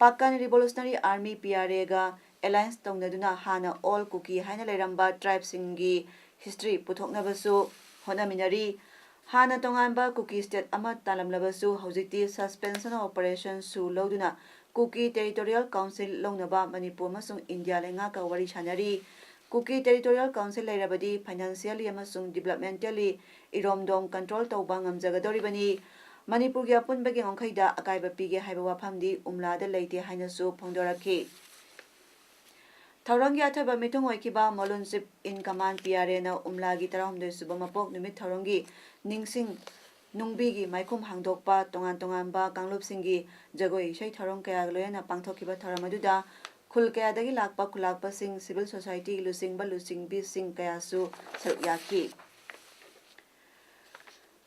Pakkan Revolutionary Army, PRAꯒ alliance ꯇꯧꯅꯗꯨꯅ ꯍꯥꯟꯅ all Kuki ꯍꯥꯏꯅ ꯂꯩꯔꯝꯕ tribeꯁꯤꯡꯒꯤ history ꯄꯨꯊꯣꯛꯅꯕꯁꯨ ꯍꯣꯠꯅꯃꯤꯟꯅꯔꯤ꯫ ꯍꯥꯟꯅ ꯇꯣꯉꯥꯟꯕ Kuki state ꯑꯃ ꯇꯥꯂꯝꯂꯕꯁꯨ ꯍꯧꯖꯤꯛꯇꯤ suspension of operation ꯁꯨ ꯂꯧꯗꯨꯅ Kuki Territorial Council ꯂꯧꯅꯕ ꯃꯅꯤꯄꯨꯔ ꯑꯃꯁꯨꯡ ꯏꯟꯗꯤꯌꯥ ꯂꯩꯉꯥꯛꯀ ꯋꯥꯔꯤ ꯁꯥꯅꯔꯤ꯫ Kuki Territorial Council ꯂꯩꯔꯕꯗꯤ financially ꯑꯃꯁꯨꯡ developmentally ꯏꯔꯣꯝꯗꯣꯝ control ꯇꯧꯕ ꯉꯝꯖꯒꯗꯧꯔꯤꯕꯅꯤ꯫ ꯃꯅꯤꯄꯨꯔꯒꯤ ꯑꯄꯨꯟꯕꯒꯤ ꯉꯝꯈꯩꯗ ꯑꯀꯥꯏꯕ ꯄꯤꯒꯦ ꯍꯥꯏꯕ ꯋꯥꯐꯝꯗꯤ ꯎꯝꯂꯥꯗ ꯂꯩꯇꯦ ꯍꯥꯏꯅꯁꯨ ꯐꯣꯡꯗꯣꯔꯛꯈꯤ꯫ ꯊꯧꯔꯝꯒꯤ ꯑꯊꯣꯏꯕ ꯃꯤꯊꯨꯡ ꯑꯣꯏꯈꯤꯕ ꯃꯣꯂꯨꯟ Chief in Command, PRAꯅ ꯎꯝꯂꯥꯒꯤ ꯇꯔꯥꯍꯨꯝꯗꯣꯏ ꯁꯨꯕ ꯃꯄꯣꯛ ꯅꯨꯃꯤꯠ ꯊꯧꯔꯝꯒꯤ ꯅꯤꯡꯁꯤꯡ ꯅꯨꯡꯕꯤꯒꯤ ꯃꯥꯏꯈꯨꯝ ꯍꯥꯡꯗꯣꯛꯄ, ꯇꯣꯉꯥꯟ ꯇꯣꯉꯥꯟꯕ ꯀꯥꯡꯂꯨꯞꯁꯤꯡꯒꯤ ꯖꯒꯣꯏ ꯏꯁꯩ ꯊꯧꯔꯝ ꯀꯌꯥꯒ ꯂꯣꯏꯅꯅ ꯄꯥꯡꯊꯣꯛꯈꯤꯕ ꯊꯧꯔꯝ ꯑꯗꯨꯗ ꯈꯨꯜ ꯀꯌꯥꯗꯒꯤ ꯂꯥꯛꯄ ꯈꯨꯂꯥꯛꯄꯁꯤꯡ, civil society ꯂꯨꯆꯤꯡꯕ ꯂꯨꯆꯤꯡꯕꯤꯁꯤꯡ ꯀꯌꯥꯁꯨ ꯁꯔꯨꯛ ꯌꯥꯈꯤ꯫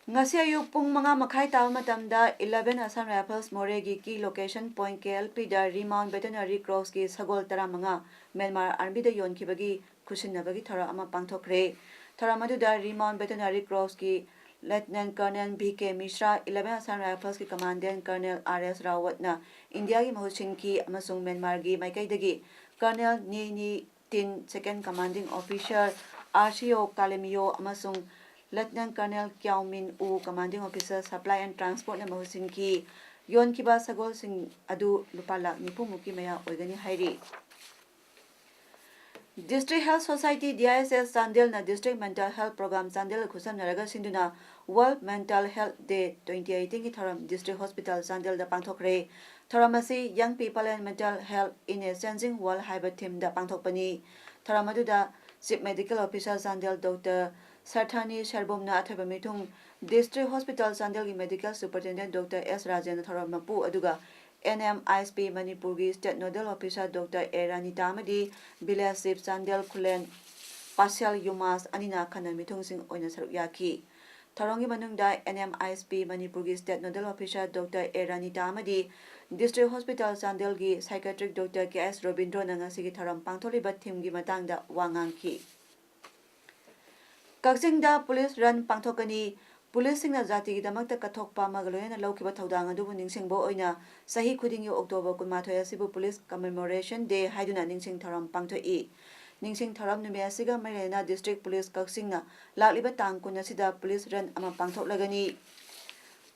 ꯉꯁꯤ ꯑꯌꯨꯛ ꯄꯨꯡ ꯃꯉꯥ ꯃꯈꯥꯏ ꯇꯥꯕ ꯃꯇꯝꯗ eleven Assam Rifles ꯃꯣꯔꯦꯒꯤ key location point KLPꯗ Renowned Veterinary Crossꯀꯤ ꯁꯒꯣꯜ ꯇꯔꯥꯃꯉꯥ ꯃ꯭ꯌꯥꯟꯃꯥꯔ Armyꯗ ꯌꯣꯟꯈꯤꯕꯒꯤ ꯈꯨꯠꯁꯤꯟꯅꯕꯒꯤ ꯊꯧꯔꯝ ꯑꯃ ꯄꯥꯡꯊꯣꯛꯈ꯭ꯔꯦ꯫ ꯊꯧꯔꯝ ꯑꯗꯨꯗ Renowned Veterinary Crossꯀꯤ Lieutenant Colonel V K Mishra, eleven Assam Riflesꯀꯤ Commandant Colonel R S Rawatꯅ ꯏꯟꯗꯤꯌꯥꯒꯤ ꯃꯍꯨꯠ ꯁꯤꯟꯈꯤ ꯑꯃꯁꯨꯡ ꯃ꯭ꯌꯥꯟꯃꯥꯔꯒꯤ ꯃꯥꯏꯀꯩꯗꯒꯤ Colonel Ni Ni Tin, Second Commanding Officer, R C O Kalemyo ꯑꯃꯁꯨꯡ Lieutenant Colonel Kyaw Min U, Commanding Officer, Supply and Transportꯅ ꯃꯍꯨꯠ ꯁꯤꯟꯈꯤ꯫ ꯌꯣꯟꯈꯤꯕ ꯁꯒꯣꯜꯁꯤꯡ ꯑꯗꯨ ꯂꯨꯄꯥ ꯂꯥꯈ ꯅꯤꯐꯨ ꯃꯨꯛꯀꯤ ꯃꯌꯥ ꯑꯣꯏꯒꯅꯤ ꯍꯥꯏꯔꯤ꯫ District Health Society, D I S S, ꯆꯥꯟꯗꯦꯜꯅ District Mental Health Program ꯆꯥꯟꯗꯦꯜꯒ ꯈꯨꯠꯁꯝꯅꯔꯒ ꯁꯤꯟꯗꯨꯅ World Mental Health Day twenty eighteenꯒꯤ ꯊꯧꯔꯝ District Hospital ꯆꯥꯟꯗꯦꯜꯗ ꯄꯥꯡꯊꯣꯛꯈ꯭ꯔꯦ꯫ ꯊꯧꯔꯝ ꯑꯁꯤ Young People and Mental Health in a Changing World ꯍꯥꯏꯕ themeꯗ ꯄꯥꯡꯊꯣꯛꯄꯅꯤ꯫ ꯊꯧꯔꯝ ꯑꯗꯨꯗ Chief Medical Officer Chandel Doctor ꯁꯥꯔꯊꯥꯅꯤ ꯁꯔꯕꯣꯝꯅ ꯑꯊꯣꯏꯕ ꯃꯤꯊꯨꯡ, District Hospital ꯆꯥꯟꯗꯦꯜꯒꯤ Medical Superintendent Doctor S ꯔꯥꯖꯦꯟꯅ ꯊꯧꯔꯝ ꯃꯄꯨ, ꯑꯗꯨꯒ N M I S P ꯃꯅꯤꯄꯨꯔꯒꯤ State Nodal Officer Doctor A ꯔꯥꯅꯤꯇꯥ ꯑꯃꯗꯤ Village Chief ꯆꯥꯟꯗꯦꯜ ꯈꯨꯂꯦꯟ ꯄꯥꯁꯦꯜ ꯌꯨꯃꯥꯁ ꯑꯅꯤꯅ ꯑꯈꯟꯅ ꯃꯤꯊꯨꯡꯁꯤꯡ ꯑꯣꯏꯅ ꯁꯔꯨꯛ ꯌꯥꯈꯤ꯫ ꯊꯧꯔꯝꯒꯤ ꯃꯅꯨꯡꯗ N M I S P ꯃꯅꯤꯄꯨꯔꯒꯤ State Nodal Officer Doctor A ꯔꯥꯅꯤꯇꯥ ꯑꯃꯗꯤ District Hospital ꯆꯥꯟꯗꯦꯜꯒꯤ Psychiatric Doctor K S ꯔꯣꯕꯤꯟꯗ꯭ꯔꯣꯅ ꯉꯁꯤꯒꯤ ꯊꯧꯔꯝ ꯄꯥꯡꯊꯣꯛꯂꯤꯕ theme ꯒꯤ ꯃꯇꯥꯡꯗ ꯋꯥ ꯉꯥꯡꯈꯤ꯫ ꯀꯛꯆꯤꯡꯗ Police Run ꯄꯥꯡꯊꯣꯛꯀꯅꯤ꯫ ꯄꯨꯂꯤꯁꯁꯤꯡꯅ ꯖꯥꯇꯤꯒꯤꯗꯃꯛꯇ ꯀꯠꯊꯣꯛꯄ ꯑꯃꯒ ꯂꯣꯏꯅꯅ ꯂꯧꯈꯤꯕ ꯊꯧꯗꯥꯡ ꯑꯗꯨꯕꯨ ꯅꯤꯡꯁꯤꯡꯕ ꯑꯣꯏꯅ ꯆꯍꯤ ꯈꯨꯗꯤꯡꯒꯤ October ꯀꯨꯟꯃꯥꯊꯣꯏ ꯑꯁꯤꯕꯨ Police Commemoration Day ꯍꯥꯏꯗꯨꯅ ꯅꯤꯡꯁꯤꯡ ꯊꯧꯔꯝ ꯄꯥꯡꯊꯣꯛꯏ꯫ ꯅꯤꯡꯁꯤꯡ ꯊꯧꯔꯝ ꯅꯨꯃꯤꯠ ꯑꯁꯤꯒ ꯃꯔꯤ ꯂꯩꯅꯅ District Police ꯀꯛꯆꯤꯡꯅ ꯂꯥꯛꯂꯤꯕ ꯇꯥꯡ ꯀꯨꯟ ꯑꯁꯤꯗ Police Run ꯑꯃ ꯄꯥꯡꯊꯣꯛꯂꯒꯅꯤ꯫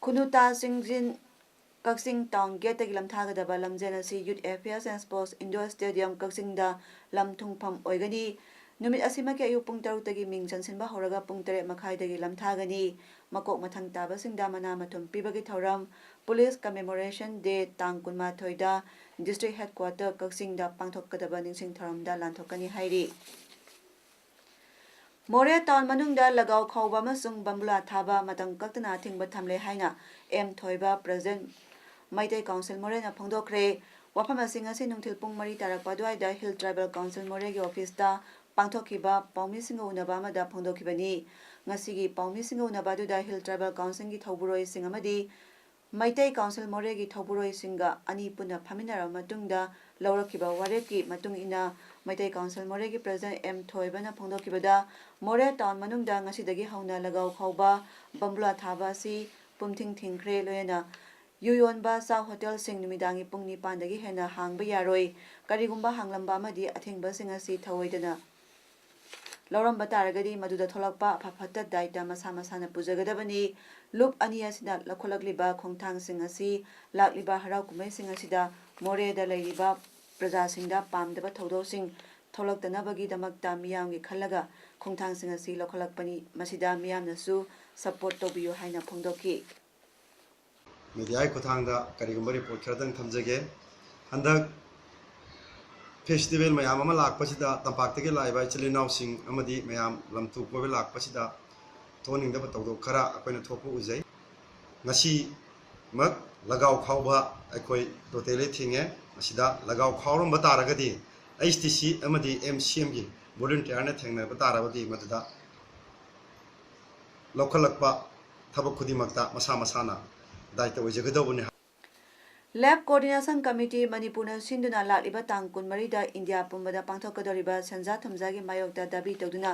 ꯈꯨꯅꯨꯇꯥ ꯆꯤꯡꯖꯤꯟ ꯀꯛꯆꯤꯡ Town Gate ꯇꯒꯤ ꯂꯝꯊꯥꯒꯗꯕ ꯂꯝꯖꯦꯜ ꯑꯁꯤ Youth Affairs and Sports Indoor Stadium ꯀꯛꯆꯤꯡꯗ ꯂꯝ ꯊꯨꯡꯐꯝ ꯑꯣꯏꯒꯅꯤ꯫ ꯅꯨꯃꯤꯠ ꯑꯁꯤꯃꯛꯀꯤ ꯑꯌꯨꯛ ꯄꯨꯡ ꯇꯔꯨꯛꯇꯒꯤ ꯃꯤꯡ ꯆꯟꯁꯤꯟꯕ ꯍꯧꯔꯒ ꯄꯨꯡ ꯇꯔꯦꯠ ꯃꯈꯥꯏꯗꯒꯤ ꯂꯝꯊꯥꯒꯅꯤ꯫ ꯃꯀꯣꯛ ꯃꯊꯪ ꯇꯥꯕꯁꯤꯡꯗ ꯃꯅꯥ ꯃꯊꯨꯝ ꯄꯤꯕꯒꯤ ꯊꯧꯔꯝ Police Commemoration Day ꯇꯥꯡ ꯀꯨꯟꯃꯥꯊꯣꯏꯗ District Headquarter ꯀꯛꯆꯤꯡꯗ ꯄꯥꯡꯊꯣꯛꯀꯗꯕ ꯅꯤꯡꯁꯤꯡ ꯊꯧꯔꯝꯗ ꯂꯥꯟꯊꯣꯛꯀꯅꯤ ꯍꯥꯏꯔꯤ꯫ ꯃꯣꯔꯦ Town ꯃꯅꯨꯡꯗ ꯂꯒꯥꯎ ꯈꯥꯎꯕ ꯑꯃꯁꯨꯡ ꯕꯝꯕꯨꯂꯥ ꯊꯥꯕ ꯃꯇꯝ ꯀꯛꯇꯅ ꯑꯊꯤꯡꯕ ꯊꯝꯂꯦ ꯍꯥꯏꯅ ꯑꯦꯝ ꯊꯣꯏꯕ, President, ꯃꯩꯇꯩ Council ꯃꯣꯔꯦꯅ ꯐꯣꯡꯗꯣꯛꯈ꯭ꯔꯦ꯫ ꯋꯥꯐꯝ ꯑꯁꯤ ꯉꯁꯤ ꯅꯨꯡꯊꯤꯜ ꯄꯨꯡ ꯃꯔꯤ ꯇꯥꯔꯛꯄ ꯑꯗꯨꯋꯥꯏꯗ Hill Tribal Council ꯃꯣꯔꯦꯒꯤ office ꯇ ꯄꯥꯡꯊꯣꯛꯈꯤꯕ ꯄꯥꯎꯃꯤꯁꯤꯡꯒ ꯎꯅꯕ ꯑꯃꯗ ꯐꯣꯡꯗꯣꯛꯈꯤꯕꯅꯤ꯫ ꯉꯁꯤꯒꯤ ꯄꯥꯎꯃꯤꯁꯤꯡꯒ ꯎꯅꯕ ꯑꯗꯨꯗ Hill Tribal Council ꯒꯤ ꯊꯧꯕꯨꯔꯣꯏꯁꯤꯡ ꯑꯃꯗꯤ ꯃꯩꯇꯩ Council ꯃꯣꯔꯦꯒꯤ ꯊꯧꯕꯨꯔꯣꯏꯁꯤꯡꯒ ꯑꯅꯤ ꯄꯨꯟꯅ ꯐꯝꯃꯤꯟꯅꯔꯕ ꯃꯇꯨꯡꯗ ꯂꯧꯔꯛꯈꯤꯕ ꯋꯥꯔꯦꯞꯀꯤ ꯃꯇꯨꯡ ꯏꯟꯅ, ꯃꯩꯇꯩ Council ꯃꯣꯔꯦꯒꯤ President ꯑꯦꯝ ꯊꯣꯏꯕꯅ ꯐꯣꯡꯗꯣꯛꯈꯤꯕꯗ, ꯃꯣꯔꯦ Town ꯃꯅꯨꯡꯗ ꯉꯁꯤꯗꯒꯤ ꯍꯧꯅ ꯂꯒꯥꯎ ꯈꯥꯎꯕ, ꯕꯝꯕꯨꯂꯥ ꯊꯥꯕ ꯑꯁꯤ ꯄꯨꯝꯊꯤꯡ ꯊꯤꯡꯈ꯭ꯔꯦ꯫ ꯂꯣꯏꯅꯅ ꯌꯨ ꯌꯣꯟꯕ, ꯆꯥꯛ hotel ꯁꯤꯡ ꯅꯨꯃꯤꯗꯥꯡꯒꯤ ꯄꯨꯡ ꯅꯤꯄꯥꯟꯗꯒꯤ ꯍꯦꯟꯅ ꯍꯥꯡꯕ ꯌꯥꯔꯣꯏ꯫ ꯀꯔꯤꯒꯨꯝꯕ ꯍꯥꯡꯂꯝꯕ ꯑꯃꯗꯤ ꯑꯊꯤꯡꯕꯁꯤꯡ ꯑꯁꯤ ꯊꯧꯑꯣꯏꯗꯅ ꯂꯧꯔꯝꯕ ꯇꯥꯔꯒꯗꯤ, ꯃꯗꯨꯗ ꯊꯣꯛꯂꯛꯄ ꯑꯐ ꯐꯠꯇ ꯗꯥꯏꯇ ꯃꯁꯥ ꯃꯁꯥꯅ ꯄꯨꯖꯒꯗꯕꯅꯤ꯫ ꯂꯨꯞ ꯑꯅꯤ ꯑꯁꯤꯅ ꯂꯧꯈꯠꯂꯛꯂꯤꯕ ꯈꯣꯡꯊꯥꯡꯁꯤꯡ ꯑꯁꯤ ꯂꯥꯛꯂꯤꯕ ꯍꯔꯥꯎ ꯀꯨꯝꯍꯩꯁꯤꯡ ꯑꯁꯤꯗ ꯃꯣꯔꯦꯗ ꯂꯩꯔꯤꯕ ꯄ꯭ꯔꯖꯥꯁꯤꯡꯗ ꯄꯥꯝꯗꯕ ꯊꯧꯗꯣꯛꯁꯤꯡ ꯊꯣꯛꯂꯛꯇꯅꯕꯒꯤꯗꯃꯛꯇ ꯃꯤꯌꯥꯝꯒꯤ ꯈꯜꯂꯒ ꯈꯣꯡꯊꯥꯡꯁꯤꯡ ꯑꯁꯤ ꯂꯧꯈꯠꯂꯛꯄꯅꯤ꯫ ꯃꯁꯤꯗ ꯃꯤꯌꯥꯝꯅꯁꯨ support ꯇꯧꯕꯤꯌꯨ ꯍꯥꯏꯅ ꯐꯣꯡꯗꯣꯛꯈꯤ꯫ Media ꯒꯤ ꯈꯨꯠꯊꯥꯡꯗ ꯀꯔꯤꯒꯨꯝꯕ report ꯈꯔꯗꯪ ꯊꯝꯖꯒꯦ꯫ ꯍꯟꯗꯛ ꯐꯦꯁꯇꯤꯚꯦꯜ ꯃꯌꯥꯝ ꯑꯃ ꯂꯥꯛꯄꯁꯤꯗ, ꯇꯝꯄꯥꯛꯇꯒꯤ ꯂꯥꯛꯏꯕ ꯏꯆꯤꯜ ꯏꯅꯥꯎꯁꯤꯡ ꯑꯃꯗꯤ ꯃꯌꯥꯝ ꯂꯝ ꯇꯨ ꯀꯣꯏꯕ ꯂꯥꯛꯄꯁꯤꯗ ꯊꯣꯛꯍꯟꯅꯤꯡꯗꯕ ꯊꯧꯗꯣꯛ ꯈꯔ ꯑꯩꯈꯣꯏꯅ ꯊꯣꯛꯄ ꯎꯖꯩ꯫ ꯉꯁꯤꯃꯛ ꯂꯒꯥꯎ ꯈꯥꯎꯕ ꯑꯩꯈꯣꯏ ꯇꯣꯇꯦꯂꯤ ꯊꯤꯡꯉꯦ꯫ ꯃꯁꯤꯗ ꯂꯒꯥꯎ ꯈꯥꯎꯔꯝꯕ ꯇꯥꯔꯒꯗꯤ, ꯑꯩꯆ ꯇꯤ ꯁꯤ ꯑꯃꯗꯤ ꯑꯦꯝ ꯁꯤ ꯑꯦꯝꯒꯤ ꯚꯣꯂꯨꯟꯇꯤꯌꯥꯔꯅ ꯊꯦꯡꯅꯕ ꯇꯥꯔꯕꯗꯤ, ꯃꯗꯨꯗ ꯂꯧꯈꯠꯂꯛꯄ ꯊꯕꯛ ꯈꯨꯗꯤꯡꯃꯛꯇ ꯃꯁꯥ ꯃꯁꯥꯅ ꯗꯥꯏꯇ ꯑꯣꯏꯖꯒꯗꯧꯕꯅꯤ꯫ ꯂꯦꯐ ꯀꯣꯑꯣꯔꯗꯤꯅꯦꯁꯟ ꯀꯃꯤꯇꯤ ꯃꯅꯤꯄꯨꯔꯅ ꯁꯤꯟꯗꯨꯅ ꯂꯥꯛꯂꯤꯕ ꯇꯥꯡ ꯀꯨꯟꯃꯔꯤꯗ ꯏꯟꯗꯤꯌꯥ ꯄꯨꯝꯕꯗ ꯄꯥꯡꯊꯣꯛꯀꯗꯧꯔꯤꯕ ꯁꯦꯟꯖꯥ ꯊꯨꯝꯖꯥꯒꯤ ꯃꯥꯌꯣꯛꯇ ꯗꯥꯕꯤ ꯇꯧꯗꯨꯅ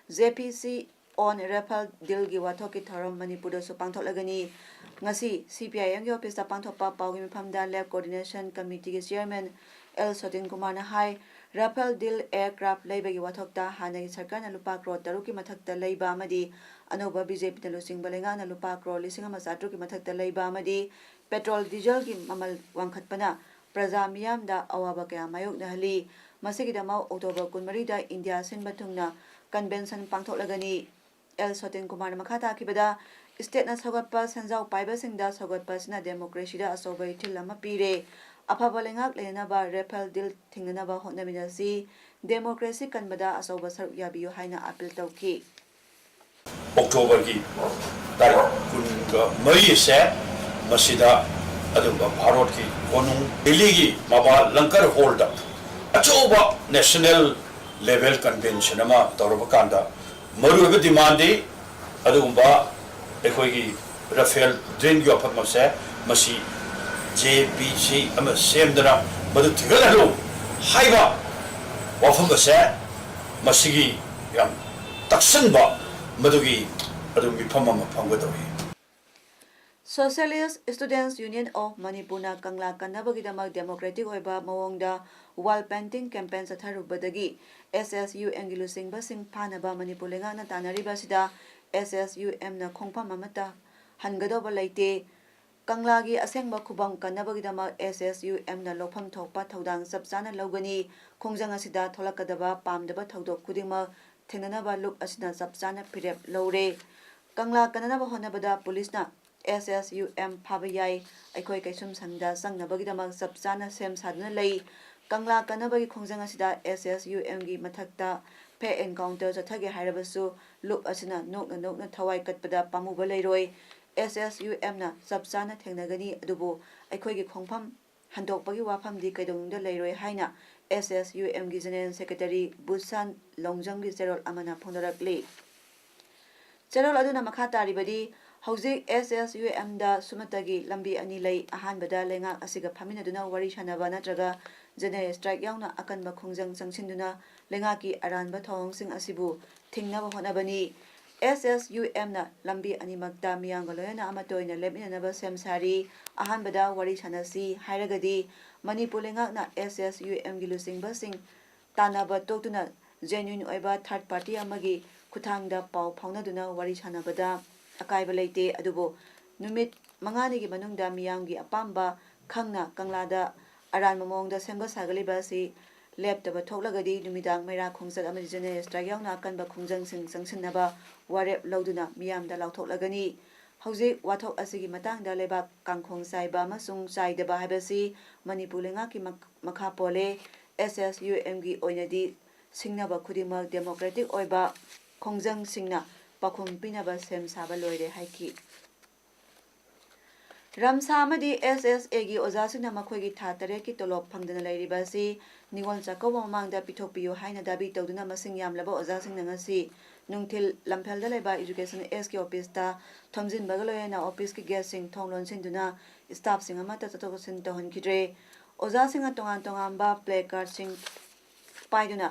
ꯖꯦ ꯄꯤ ꯁꯤ ꯑꯣꯟ ꯔꯦꯐꯦꯜ ꯗꯤꯜꯒꯤ ꯋꯥꯊꯣꯛꯀꯤ ꯊꯧꯔꯝ ꯃꯅꯤꯄꯨꯔꯗꯁꯨ ꯄꯥꯡꯊꯣꯛꯂꯒꯅꯤ꯫ ꯉꯁꯤ ꯁꯤ ꯄꯤ ꯑꯥꯏ ꯑꯦꯝꯒꯤ ꯑꯣꯐꯤꯁꯇ ꯄꯥꯡꯊꯣꯛꯄ ꯄꯥꯎꯒꯤ ꯃꯤꯐꯝꯗ ꯂꯦꯐ ꯀꯣꯑꯣꯔꯗꯤꯅꯦꯁꯟ ꯀꯃꯤꯇꯤꯒꯤ ꯆꯤꯌꯔꯃꯦꯟ ꯑꯦꯜ ꯁꯣꯇꯤꯟ ꯀꯨꯃꯥꯔꯅ ꯍꯥꯏ, ꯔꯥꯐꯦꯜ ꯗꯤꯜ ꯑꯦꯌꯔꯀ꯭ꯔꯥꯐ ꯂꯩꯕꯒꯤ ꯋꯥꯊꯣꯛꯇ ꯍꯥꯟꯅꯒꯤ ꯁꯔꯀꯥꯔꯅ ꯂꯨꯄꯥ ꯀ꯭ꯔꯣꯔ ꯇꯔꯨꯛꯀꯤ ꯃꯊꯛꯇ ꯂꯩꯕ ꯑꯃꯗꯤ ꯑꯅꯧꯕ ꯕꯤ ꯖꯦ ꯄꯤꯅ ꯂꯨꯆꯤꯡꯕ ꯂꯩꯉꯥꯛꯅ ꯂꯨꯄꯥ ꯀ꯭ꯔꯣꯔ ꯂꯤꯁꯤꯡ ꯑꯃ ꯆꯥꯇ꯭ꯔꯨꯛꯀꯤ ꯃꯊꯛꯇ ꯂꯩꯕ ꯑꯃꯗꯤ ꯄꯦꯇ꯭ꯔꯣꯜ, ꯗꯤꯖꯜꯒꯤ ꯃꯃꯜ ꯋꯥꯡꯈꯠꯄꯅ ꯄ꯭ꯔꯖꯥ ꯃꯤꯌꯥꯝꯗ ꯑꯋꯥꯕ ꯀꯌꯥ ꯃꯥꯌꯣꯛꯅꯍꯜꯂꯤ꯫ ꯃꯁꯤꯒꯤꯗꯃꯛ ꯑꯣꯛꯇꯣꯕꯔ ꯀꯨꯟꯃꯔꯤꯗ ꯏꯟꯗꯤꯌꯥ ꯁꯤꯟꯕ ꯊꯨꯡꯅ ꯀꯟꯚꯦꯟꯁꯟ ꯄꯥꯡꯊꯣꯛꯂꯒꯅꯤ꯫ ꯑꯦꯜ ꯁꯣꯇꯤꯟ ꯀꯨꯃꯥꯔꯅ ꯃꯈꯥ ꯇꯥꯈꯤꯕꯗ, ꯁ꯭ꯇꯦꯠꯅ ꯁꯧꯒꯠꯄ ꯁꯦꯟꯖꯥꯎ ꯄꯥꯏꯕꯁꯤꯡꯗ ꯁꯧꯒꯠꯄ ꯑꯁꯤꯅ ꯗꯦꯃꯣꯀ꯭ꯔꯦꯁꯤꯗ ꯑꯆꯧꯕ ꯏꯊꯤꯜ ꯑꯃ ꯄꯤꯔꯦ꯫ ꯑꯐꯕ ꯂꯩꯉꯥꯛ ꯂꯩꯅꯅꯕ ꯔꯦꯐꯦꯜ ꯗꯤꯜ ꯊꯤꯡꯅꯅꯕ ꯍꯣꯠꯅꯃꯤꯟꯅꯁꯤ꯫ ꯗꯦꯃꯣꯀ꯭ꯔꯦꯁꯤ ꯀꯟꯕꯗ ꯑꯆꯧꯕ ꯁꯔꯨꯛ ꯌꯥꯕꯤꯌꯨ ꯍꯥꯏꯅ ꯑꯥꯄꯤꯜ ꯇꯧꯈꯤ꯫ ꯑꯣꯛꯇꯣꯕꯔꯒꯤ ꯇꯥꯔꯤꯛ ꯀꯨꯟꯒ ꯃꯔꯤ ꯑꯁꯦ ꯃꯁꯤꯗ ꯑꯗꯨꯒꯨꯝꯕ ꯚꯥꯔꯠꯀꯤ ꯀꯣꯅꯨꯡ ꯗꯤꯜꯂꯤꯒꯤ ꯃꯕꯥ ꯂꯪꯀꯔ ꯍꯣꯜꯗ ꯑꯆꯧꯕ ꯅꯦꯁꯅꯦꯜ ꯂꯦꯚꯦꯜ ꯀꯟꯚꯦꯟꯁꯟ ꯑꯃ ꯇꯧꯔꯕ ꯀꯥꯟꯗ ꯃꯔꯨꯑꯣꯏꯕ ꯗꯤꯃꯥꯟꯗꯤ ꯑꯗꯨꯒꯨꯝꯕ ꯑꯩꯈꯣꯏꯒꯤ ꯔꯥꯐꯦꯜ ꯗꯤꯜꯒꯤ ꯋꯥꯐꯝ ꯑꯁꯦ ꯃꯁꯤ ꯖꯦ ꯄꯤ ꯁꯤ ꯑꯃ ꯁꯦꯝꯗꯅ ꯃꯗꯨ ꯊꯤꯡꯒꯠꯍꯜꯂꯨ ꯍꯥꯏꯕ ꯋꯥꯐꯝ ꯑꯁꯦ ꯃꯁꯤꯒꯤ ꯌꯥꯝ ꯇꯛꯁꯟꯕ ꯃꯗꯨꯒꯤ ꯑꯗꯨ ꯃꯤꯐꯝ ꯑꯃ ꯐꯝꯒꯗꯧꯔꯤ꯫ Socialist Students Union of ꯃꯅꯤꯄꯨꯔꯅ ꯀꯪꯂꯥ ꯀꯟꯅꯕꯒꯤꯗꯃꯛ ꯗꯦꯃꯣꯀ꯭ꯔꯦꯇꯤꯛ ꯑꯣꯏꯕ ꯃꯑꯣꯡꯗ ꯋꯥꯜ ꯄꯦꯟꯇꯤꯡ ꯀꯦꯝꯄꯦꯟ ꯆꯠꯊꯔꯨꯕꯗꯒꯤ ꯑꯦꯁ ꯑꯦꯁ ꯌꯨ ꯑꯦꯝꯒꯤ ꯂꯨꯆꯤꯡꯕꯁꯤꯡ ꯐꯥꯅꯕ ꯃꯅꯤꯄꯨꯔ ꯂꯩꯉꯥꯛꯅ ꯇꯥꯟꯅꯔꯤꯕ ꯑꯁꯤꯗ ꯑꯦꯁ ꯑꯦꯁ ꯌꯨ ꯑꯦꯝꯅ ꯈꯣꯡꯐꯝ ꯑꯃꯠꯇ ꯍꯟꯒꯗꯧꯕ ꯂꯩꯇꯦ꯫ ꯀꯪꯂꯥꯒꯤ ꯑꯁꯦꯡꯕ ꯈꯨꯕꯝ ꯀꯟꯅꯕꯒꯤꯗꯃꯛ ꯑꯦꯁ ꯑꯦꯁ ꯌꯨ ꯑꯦꯝꯅ ꯂꯧꯐꯝ ꯊꯣꯛꯄ ꯊꯧꯗꯥꯡ ꯆꯞ ꯆꯥꯅ ꯂꯧꯒꯅꯤ꯫ ꯈꯣꯡꯖꯪ ꯑꯁꯤꯗ ꯊꯣꯛꯂꯛꯀꯗꯕ ꯄꯥꯝꯗꯕ ꯊꯧꯗꯣꯛ ꯈꯨꯗꯤꯡꯃꯛ ꯊꯦꯡꯅꯅꯕ ꯂꯨꯞ ꯑꯁꯤꯅ ꯆꯞ ꯆꯥꯅ ꯐꯤꯔꯦꯞ ꯂꯧꯔꯦ꯫ ꯀꯪꯂꯥ ꯀꯟꯅꯅꯕ ꯍꯣꯠꯅꯕꯗ ꯄꯨꯂꯤꯁꯅ ꯑꯦꯁ ꯑꯦꯁ ꯌꯨ ꯑꯦꯝ ꯐꯥꯕ ꯌꯥꯏ꯫ ꯑꯩꯈꯣꯏ ꯀꯩꯁꯨꯝꯁꯪꯗ ꯆꯪꯅꯕꯒꯤꯗꯃꯛ ꯆꯞ ꯆꯥꯅ ꯁꯦꯝ ꯁꯥꯗꯨꯅ ꯂꯩ꯫ ꯀꯪꯂꯥ ꯀꯟꯅꯕꯒꯤ ꯈꯣꯡꯖꯪ ꯑꯁꯤꯗ ꯑꯦꯁ ꯑꯦꯁ ꯌꯨ ꯑꯦꯝꯒꯤ ꯃꯊꯛꯇ ꯐꯦꯛ ꯑꯦꯟꯀꯥꯎꯟꯇꯔ ꯆꯠꯊꯒꯦ ꯍꯥꯏꯔꯕꯁꯨ ꯂꯨꯞ ꯑꯁꯤꯅ ꯅꯣꯛꯅ ꯅꯣꯛꯅ ꯊꯋꯥꯏ ꯀꯠꯄꯗ ꯄꯥꯝꯃꯨꯕ ꯂꯩꯔꯣꯏ꯫ ꯑꯦꯁ ꯑꯦꯁ ꯌꯨ ꯑꯦꯝꯅ ꯆꯞ ꯆꯥꯅ ꯊꯦꯡꯅꯒꯅꯤ, ꯑꯗꯨꯕꯨ ꯑꯩꯈꯣꯏꯒꯤ ꯈꯣꯡꯐꯝ ꯍꯟꯗꯣꯛꯄꯒꯤ ꯋꯥꯐꯝꯗꯤ ꯀꯩꯗꯧꯅꯨꯡꯗ ꯂꯩꯔꯣꯏ ꯍꯥꯏꯅ ꯑꯦꯁ ꯑꯦꯁ ꯌꯨ ꯑꯦꯝꯒꯤ ꯖꯦꯅꯦꯔꯦꯜ ꯁꯦꯀ꯭ꯔꯦꯇꯔꯤ ꯕꯨꯁꯥꯟ ꯂꯣꯡꯖꯝꯒꯤ ꯆꯦꯔꯣꯜ ꯑꯃꯅ ꯐꯣꯡꯗꯣꯔꯛꯂꯤ꯫ ꯆꯦꯔꯣꯜ ꯑꯗꯨꯅ ꯃꯈꯥ ꯇꯥꯔꯤꯕꯗꯤ, ꯍꯧꯖꯤꯛ ꯑꯦꯁ ꯑꯦꯁ ꯌꯨ ꯑꯦꯝꯗ ꯁꯨꯞꯅꯇꯒꯤ ꯂꯝꯕꯤ ꯑꯅꯤ ꯂꯩ꯫ ꯑꯍꯥꯟꯕꯗ ꯂꯩꯉꯥꯛ ꯑꯁꯤꯒ ꯐꯝꯃꯤꯟꯅꯗꯨꯅ ꯋꯥꯔꯤ ꯁꯥꯅꯕ ꯅꯠꯇ꯭ꯔꯒ ꯖꯦꯅꯦꯔꯦꯜ ꯁ꯭ꯇ꯭ꯔꯥꯏꯛ ꯌꯥꯎꯅ ꯑꯀꯟꯕ ꯈꯣꯡꯖꯪ ꯆꯪꯁꯤꯟꯗꯨꯅ ꯂꯩꯉꯥꯛꯀꯤ ꯑꯔꯥꯟꯕ ꯊꯧꯑꯣꯡꯁꯤꯡ ꯑꯁꯤꯕꯨ ꯊꯤꯡꯅꯕ ꯍꯣꯠꯅꯕꯅꯤ꯫ ꯑꯦꯁ ꯑꯦꯁ ꯌꯨ ꯑꯦꯝꯅ ꯂꯝꯕꯤ ꯑꯅꯤꯃꯛꯇ ꯃꯤꯌꯥꯝꯒ ꯂꯣꯏꯅꯅ ꯑꯃꯠꯇ ꯑꯣꯏꯅ ꯂꯦꯞꯃꯤꯟꯅꯅꯕ ꯁꯦꯝ ꯁꯥꯔꯤ꯫ ꯑꯍꯥꯟꯕꯗ ꯋꯥꯔꯤ ꯁꯥꯅꯁꯤ ꯍꯥꯏꯔꯒꯗꯤ, ꯃꯅꯤꯄꯨꯔ ꯂꯩꯉꯥꯛꯅ ꯑꯦꯁ ꯑꯦꯁ ꯌꯨ ꯑꯦꯝꯒꯤ ꯂꯨꯆꯤꯡꯕꯁꯤꯡ ꯇꯥꯟꯅꯕ ꯇꯣꯛꯇꯨꯅ genuine ꯑꯣꯏꯕ third party ꯑꯃꯒꯤ ꯈꯨꯠꯊꯥꯡꯗ ꯄꯥꯎ ꯐꯥꯎꯅꯗꯨꯅ ꯋꯥꯔꯤ ꯁꯥꯅꯕꯗ ꯑꯀꯥꯏꯕ ꯂꯩꯇꯦ꯫ ꯑꯗꯨꯕꯨ ꯅꯨꯃꯤꯠ ꯃꯉꯥꯅꯤꯒꯤ ꯃꯅꯨꯡꯗ ꯃꯤꯌꯥꯝꯒꯤ ꯑꯄꯥꯝꯕ ꯈꯪꯅ ꯀꯪꯂꯥꯗ ꯑꯔꯥꯟꯕ ꯃꯑꯣꯡꯗ ꯁꯦꯝꯒꯠ ꯁꯥꯒꯠꯂꯤꯕ ꯑꯁꯤ ꯂꯦꯞꯇꯕ ꯊꯣꯛꯂꯒꯗꯤ ꯅꯨꯃꯤꯗꯥꯡ ꯃꯩꯔꯥ ꯈꯣꯡꯆꯠ ꯑꯃꯗꯤ ꯖꯦꯅꯦꯔꯦꯜ ꯁ꯭ꯇ꯭ꯔꯥꯏꯛ ꯌꯥꯎꯅ ꯑꯀꯟꯕ ꯈꯣꯡꯖꯪꯁꯤꯡ ꯆꯪꯁꯤꯟꯅꯕ ꯋꯥꯔꯦꯞ ꯂꯧꯗꯨꯅ ꯃꯤꯌꯥꯝꯗ ꯂꯥꯎꯊꯣꯛꯂꯒꯅꯤ꯫ ꯍꯧꯖꯤꯛ ꯋꯥꯊꯣꯛ ꯑꯁꯤꯒꯤ ꯃꯇꯥꯡꯗ ꯂꯩꯕꯥꯛ ꯀꯥꯡꯈꯣꯡ ꯆꯥꯏꯕ ꯑꯃꯁꯨꯡ ꯆꯥꯏꯗꯕ ꯍꯥꯏꯕꯁꯤ ꯃꯅꯤꯄꯨꯔ ꯂꯩꯉꯥꯛꯀꯤ ꯃꯛ-, ꯃꯈꯥ ꯄꯣꯜꯂꯦ꯫ ꯑꯦꯁ ꯑꯦꯁ ꯌꯨ ꯑꯦꯝꯒꯤ ꯑꯣꯏꯅꯗꯤ ꯁꯤꯡꯅꯕ ꯈꯨꯗꯤꯡꯃꯛ democratic ꯑꯣꯏꯕ ꯈꯣꯡꯖꯪꯁꯤꯡꯅ ꯄꯥꯎꯈꯨꯝ ꯄꯤꯅꯕ ꯁꯦꯝ ꯁꯥꯕ ꯂꯣꯏꯔꯦ ꯍꯥꯏꯈꯤ꯫ ꯔꯝꯁꯥ ꯑꯃꯗꯤ ꯑꯦꯁ ꯑꯦꯁ ꯑꯦꯒꯤ ꯑꯣꯖꯥꯁꯤꯡꯅ ꯃꯈꯣꯏꯒꯤ ꯊꯥ ꯇꯔꯦꯠꯀꯤ ꯇꯣꯂꯣꯞ ꯐꯪꯗꯅ ꯂꯩꯔꯤꯕ ꯑꯁꯤ ꯅꯤꯉꯣꯜ ꯆꯥꯛꯀꯧꯕ ꯃꯃꯥꯡꯗ ꯄꯤꯊꯣꯛꯄꯤꯌꯨ ꯍꯥꯏꯅ ꯗꯥꯕꯤ ꯇꯧꯗꯨꯅ ꯃꯁꯤꯡ ꯌꯥꯝꯂꯕ ꯑꯣꯖꯥꯁꯤꯡꯅ ꯉꯁꯤ ꯅꯨꯡꯊꯤꯜ ꯂꯝꯐꯦꯜꯗ ꯂꯩꯕ Education Sꯀꯤ ꯑꯣꯐꯤꯁꯇ ꯊꯣꯝꯖꯤꯟꯕꯒ ꯂꯣꯏꯅꯅ ꯑꯣꯐꯤꯁꯀꯤ ꯒꯦꯠꯁꯤꯡ ꯊꯣꯡ ꯂꯣꯟꯁꯤꯟꯗꯨꯅ staffꯁꯤꯡ ꯑꯃꯠꯇ ꯆꯠꯊꯣꯛ ꯆꯠꯁꯤꯟ ꯇꯧꯍꯟꯈꯤꯗ꯭ꯔꯦ꯫ ꯑꯣꯖꯥꯁꯤꯡꯅ ꯇꯣꯉꯥꯟ ꯇꯣꯉꯥꯟꯕ placardꯁꯤꯡ ꯄꯥꯏꯗꯨꯅ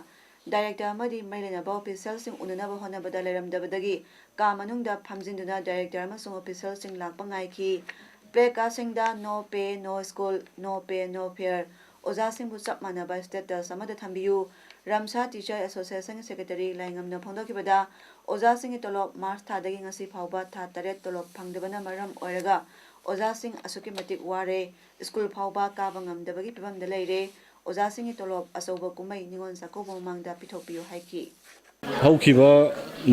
director ꯑꯃꯗꯤ ꯃꯔꯤ ꯂꯩꯅꯕ officialꯁꯤꯡ ꯎꯅꯅꯕ ꯍꯣꯠꯅꯕꯗ ꯂꯩꯔꯝꯗꯕꯗꯒꯤ ꯀꯥ ꯃꯅꯨꯡꯗ ꯐꯝꯖꯤꯟꯗꯨꯅ director ꯑꯃꯁꯨꯡ officialꯁꯤꯡ ꯂꯥꯛꯄ ꯉꯥꯏꯈꯤ꯫ Placardꯁꯤꯡꯗ "No pay, no school, no pay, no fare", ꯑꯣꯖꯥꯁꯤꯡꯕꯨ ꯆꯞ ꯃꯥꯟꯅꯕ status ꯑꯃꯗ ꯊꯝꯕꯤꯌꯨ꯫ ꯔꯝꯁꯥ Teacher Association Secretary ꯂꯥꯏꯉꯝꯅ ꯐꯣꯡꯗꯣꯛꯈꯤꯕꯗ, ꯑꯣꯖꯥꯁꯤꯡꯒꯤ ꯇꯣꯂꯣꯞ March ꯊꯥꯗꯒꯤ ꯉꯁꯤ ꯐꯥꯎꯕ ꯊꯥ ꯇꯔꯦꯠ ꯇꯣꯂꯣꯞ ꯐꯪꯗꯕꯅ ꯃꯔꯝ ꯑꯣꯏꯔꯒ ꯑꯣꯖꯥꯁꯤꯡ ꯑꯁꯨꯛꯀꯤ ꯃꯇꯤꯛ ꯋꯥꯔꯦ, ꯁ꯭ꯀꯨꯜ ꯐꯥꯎꯕ ꯀꯥꯕ ꯉꯝꯗꯕꯒꯤ ꯐꯤꯕꯝꯗ ꯂꯩꯔꯦ꯫ ꯑꯣꯖꯥꯁꯤꯡꯒꯤ ꯇꯣꯂꯣꯞ ꯑꯆꯧꯕ ꯀꯨꯝꯍꯩ ꯅꯤꯉꯣꯜ ꯆꯥꯛꯀꯧꯕ ꯃꯃꯥꯡꯗ ꯄꯤꯊꯣꯛꯄꯤꯌꯨ ꯍꯥꯏꯈꯤ꯫ ꯍꯧꯈꯤꯕ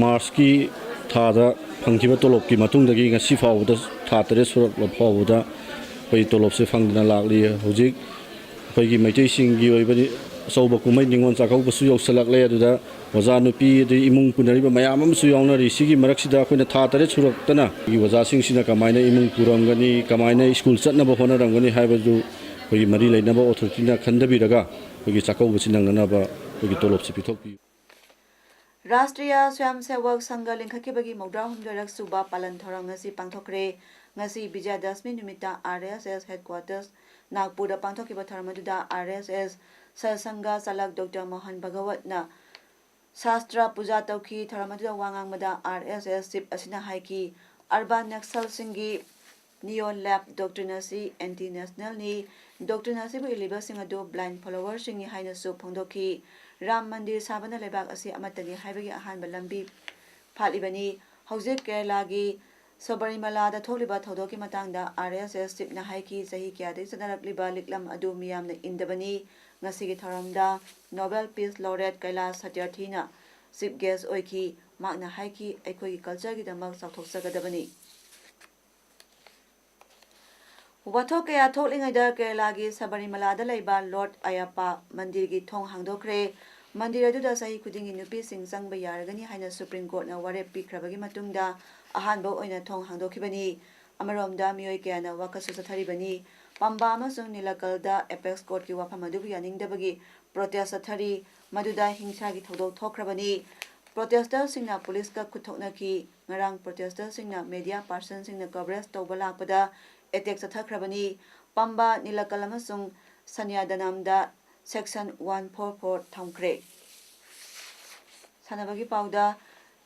Marchꯀꯤ ꯊꯥꯗ ꯐꯪꯈꯤꯕ ꯇꯣꯂꯣꯞꯀꯤ ꯃꯇꯨꯡꯗꯒꯤ ꯉꯁꯤ ꯐꯥꯎꯕꯗ, ꯊꯥ ꯇꯔꯦꯠ ꯁꯨꯔꯛꯂꯕ ꯐꯥꯎꯕꯗ ꯑꯩꯈꯣꯏ ꯇꯣꯂꯣꯞꯁꯦ ꯐꯪꯗꯅ ꯂꯥꯛꯂꯤ꯫ ꯍꯧꯖꯤꯛ ꯑꯩꯈꯣꯏꯒꯤ ꯃꯩꯇꯩꯁꯤꯡꯒꯤ ꯑꯣꯏꯕ ꯑꯆꯧꯕ ꯀꯨꯝꯍꯩ ꯅꯤꯉꯣꯜ ꯆꯥꯛꯀꯧꯕꯁꯨ ꯌꯧꯁꯤꯜꯂꯛꯂꯦ꯫ ꯑꯗꯨꯗ ꯑꯣꯖꯥ ꯅꯨꯄꯤ ꯑꯗꯩ ꯏꯃꯨꯡ ꯄꯨꯅꯔꯤꯕ ꯃꯌꯥꯝ ꯑꯃꯁꯨ ꯌꯥꯎꯅꯔꯤ꯫ ꯁꯤꯒꯤ ꯃꯔꯛꯁꯤꯗ ꯑꯩꯈꯣꯏꯅ ꯊꯥ ꯇꯔꯦꯠ ꯁꯨꯔꯛꯇꯅ ꯑꯩꯈꯣꯏꯒꯤ ꯑꯣꯖꯥꯁꯤꯡꯁꯤꯅ ꯀꯃꯥꯏꯅ ꯏꯃꯨꯡ ꯄꯨꯔꯝꯒꯅꯤ, ꯀꯃꯥꯏꯅ ꯁ꯭ꯀꯨꯜ ꯆꯠꯅꯕ ꯍꯣꯠꯅꯔꯝꯒꯅꯤ ꯍꯥꯏꯕꯗꯨ ꯑꯩꯈꯣꯏꯒꯤ ꯃꯔꯤ ꯂꯩꯅꯕ ꯑꯣꯊꯣꯔꯤꯇꯤꯅ ꯈꯟꯊꯕꯤꯔꯒ ꯑꯩꯈꯣꯏꯒꯤ ꯆꯥꯛꯀꯧꯕꯁꯤ ꯅꯪꯅꯅꯕ ꯑꯩꯈꯣꯏꯒꯤ ꯇꯣꯂꯣꯞꯁꯤ ꯄꯤꯊꯣꯛꯄꯤꯌꯨ꯫ ꯔꯥꯁꯇ꯭ꯔꯤꯌꯥ ꯁ꯭ꯋꯌꯝꯁꯦꯋꯛ ꯁꯪꯘ ꯂꯤꯡꯈꯠꯈꯤꯕꯒꯤ ꯃꯧꯗ꯭ꯔꯥ ꯍꯨꯝꯗꯣꯏꯔꯛ ꯁꯨꯕ ꯄꯥꯂꯟ ꯊꯧꯔꯝ ꯉꯁꯤ ꯄꯥꯡꯊꯣꯛꯈ꯭ꯔꯦ꯫ ꯉꯁꯤ ꯕꯤꯖꯌꯗꯁꯃꯤ ꯅꯨꯃꯤꯠꯇ ꯑꯥꯔ ꯑꯦꯁ ꯑꯦꯁ ꯍꯦꯗꯀ꯭ꯋꯥꯇꯔꯁ ꯅꯥꯒꯄꯨꯔꯗ ꯄꯥꯡꯊꯣꯛꯈꯤꯕ ꯊꯧꯔꯝ ꯑꯗꯨꯗ ꯑꯥꯔ ꯑꯦꯁ ꯑꯦꯁ ꯁꯔꯁꯪꯘ ꯆꯥꯂꯛ ꯗꯣꯛꯇꯔ ꯃꯣꯍꯟ ꯚꯒꯋꯠꯅ ꯁꯥꯁꯇ꯭ꯔ ꯄꯨꯖꯥ ꯇꯧꯈꯤ꯫ ꯊꯧꯔꯝ ꯑꯗꯨꯗ ꯋꯥ ꯉꯥꯡꯕꯗ ꯑꯥꯔ ꯑꯦꯁ ꯑꯦꯁ ꯆꯤꯞ ꯑꯁꯤꯅ ꯍꯥꯏꯈꯤ, ꯑꯔꯕꯥꯟ ꯅꯛꯁꯜꯁꯤꯡꯒꯤ ꯅꯤꯌꯣ ꯂꯦꯞ ꯗꯣꯛꯇ꯭ꯔꯤꯟ ꯑꯁꯤ ꯑꯦꯟꯇꯤ ꯅꯦꯁꯅꯦꯜꯅꯤ꯫ ꯗꯣꯛꯇ꯭ꯔꯤꯟ ꯑꯁꯤꯕꯨ ꯏꯜꯂꯤꯕꯁꯤꯡ ꯑꯗꯨ ꯕ꯭ꯂꯥꯏꯟ ꯐꯣꯂꯣꯋꯔꯁꯤꯡꯅꯤ ꯍꯥꯏꯅꯁꯨ ꯐꯣꯡꯗꯣꯛꯈꯤ꯫ ꯔꯥꯝ ꯃꯟꯗꯤꯔ ꯁꯥꯕꯅ ꯂꯩꯕꯥꯛ ꯑꯁꯤ ꯑꯃꯠꯇꯅꯤ ꯍꯥꯏꯕꯒꯤ ꯑꯍꯥꯟꯕ ꯂꯝꯕꯤ ꯐꯥꯠꯂꯤꯕꯅꯤ꯫ ꯍꯧꯖꯤꯛ ꯀꯦꯔꯂꯥꯒꯤ ꯁꯕꯔꯤꯃꯂꯥꯗ ꯊꯣꯛꯂꯤꯕ ꯊꯧꯗꯣꯛꯀꯤ ꯃꯇꯥꯡꯗ ꯑꯥꯔ ꯑꯦꯁ ꯑꯦꯁ ꯆꯤꯞꯅ ꯍꯥꯏꯈꯤ, ꯆꯍꯤ ꯀꯌꯥꯗꯒꯤ ꯆꯠꯅꯔꯛꯂꯤꯕ ꯂꯤꯛꯂꯝ ꯑꯗꯨ ꯃꯤꯌꯥꯝꯅ ꯏꯟꯗꯕꯅꯤ꯫ ꯉꯁꯤꯒꯤ ꯊꯧꯔꯝꯗ ꯅꯣꯕꯦꯜ ꯄꯤꯁ ꯂꯣꯔꯦꯠ ꯀꯩꯂꯥꯁ ꯁꯇ꯭ꯌꯥꯔꯊꯤꯅ ꯆꯤꯞ ꯒꯦꯁ꯭ꯠ ꯑꯣꯏꯈꯤ꯫ ꯃꯍꯥꯛꯅ ꯍꯥꯏꯈꯤ, ꯑꯩꯈꯣꯏꯒꯤ ꯀꯜꯆꯔꯒꯤꯗꯃꯛ ꯆꯥꯎꯊꯣꯛꯆꯒꯗꯕꯅꯤ꯫ ꯋꯥꯊꯣꯛ ꯀꯌꯥ ꯊꯣꯛꯂꯤꯉꯩꯗ ꯀꯦꯔꯂꯥꯒꯤ ꯁꯕꯔꯤꯃꯂꯥꯗ ꯂꯩꯕ ꯂꯣꯔꯗ ꯑꯌꯥꯄꯥ ꯃꯟꯗꯤꯔꯒꯤ ꯊꯣꯡ ꯍꯥꯡꯗꯣꯛꯈ꯭ꯔꯦ꯫ ꯃꯟꯗꯤꯔ ꯑꯗꯨꯗ ꯆꯍꯤ ꯈꯨꯗꯤꯡꯒꯤ ꯅꯨꯄꯤꯁꯤꯡ ꯆꯪꯕ ꯌꯥꯔꯒꯅꯤ ꯍꯥꯏꯅ ꯁꯨꯄ꯭ꯔꯤꯝ ꯀꯣꯔꯠꯅ ꯋꯥꯔꯦꯞ ꯄꯤꯈ꯭ꯔꯕꯒꯤ ꯃꯇꯨꯡꯗ ꯑꯍꯥꯟꯕ ꯑꯣꯏꯅ ꯊꯣꯡ ꯍꯥꯡꯗꯣꯛꯈꯤꯕꯅꯤ꯫ ꯑꯃꯔꯣꯝꯗ ꯃꯤꯑꯣꯏ ꯀꯌꯥꯅ ꯋꯥꯀꯠꯁꯨ ꯆꯠꯊꯔꯤꯕꯅꯤ꯫ ꯄꯝꯕꯥ ꯑꯃꯁꯨꯡ ꯅꯤꯂꯀꯜꯗ ꯑꯦꯄꯦꯛꯁ ꯀꯣꯔꯠꯀꯤ ꯋꯥꯐꯝ ꯑꯗꯨꯕꯨ ꯌꯥꯅꯤꯡꯗꯕꯒꯤ ꯄ꯭ꯔꯣꯇꯦꯁ ꯆꯠꯊꯔꯤ꯫ ꯃꯗꯨꯗ ꯍꯤꯡꯁꯥꯒꯤ ꯊꯧꯗꯣꯛ ꯊꯣꯛꯈ꯭ꯔꯕꯅꯤ꯫ ꯄ꯭ꯔꯣꯇꯦꯁꯇꯔꯁꯤꯡꯅ ꯄꯨꯂꯤꯁꯀ ꯈꯨꯠ ꯊꯣꯛꯅꯈꯤ꯫ ꯉꯔꯥꯡ ꯄ꯭ꯔꯣꯇꯦꯁꯇꯔꯁꯤꯡꯅ ꯃꯦꯗꯤꯌꯥ ꯄꯥꯔꯁꯟꯁꯤꯡꯅ ꯀꯣꯚꯔꯦꯖ ꯇꯧꯕ ꯂꯥꯛꯄꯗ ꯑꯦꯇꯦꯛ ꯆꯠꯊꯈ꯭ꯔꯕꯅꯤ꯫ ꯄꯝꯕꯥ, ꯅꯤꯂꯀꯜ ꯑꯃꯁꯨꯡ ꯁꯅ꯭ꯌꯥꯗꯅꯝꯗ ꯁꯦꯛꯁꯟ ꯋꯥꯟ ꯐꯣꯔ ꯐꯣꯔ ꯊꯝꯈ꯭ꯔꯦ꯫ ꯁꯥꯟꯅꯕꯒꯤ ꯄꯥꯎꯗ,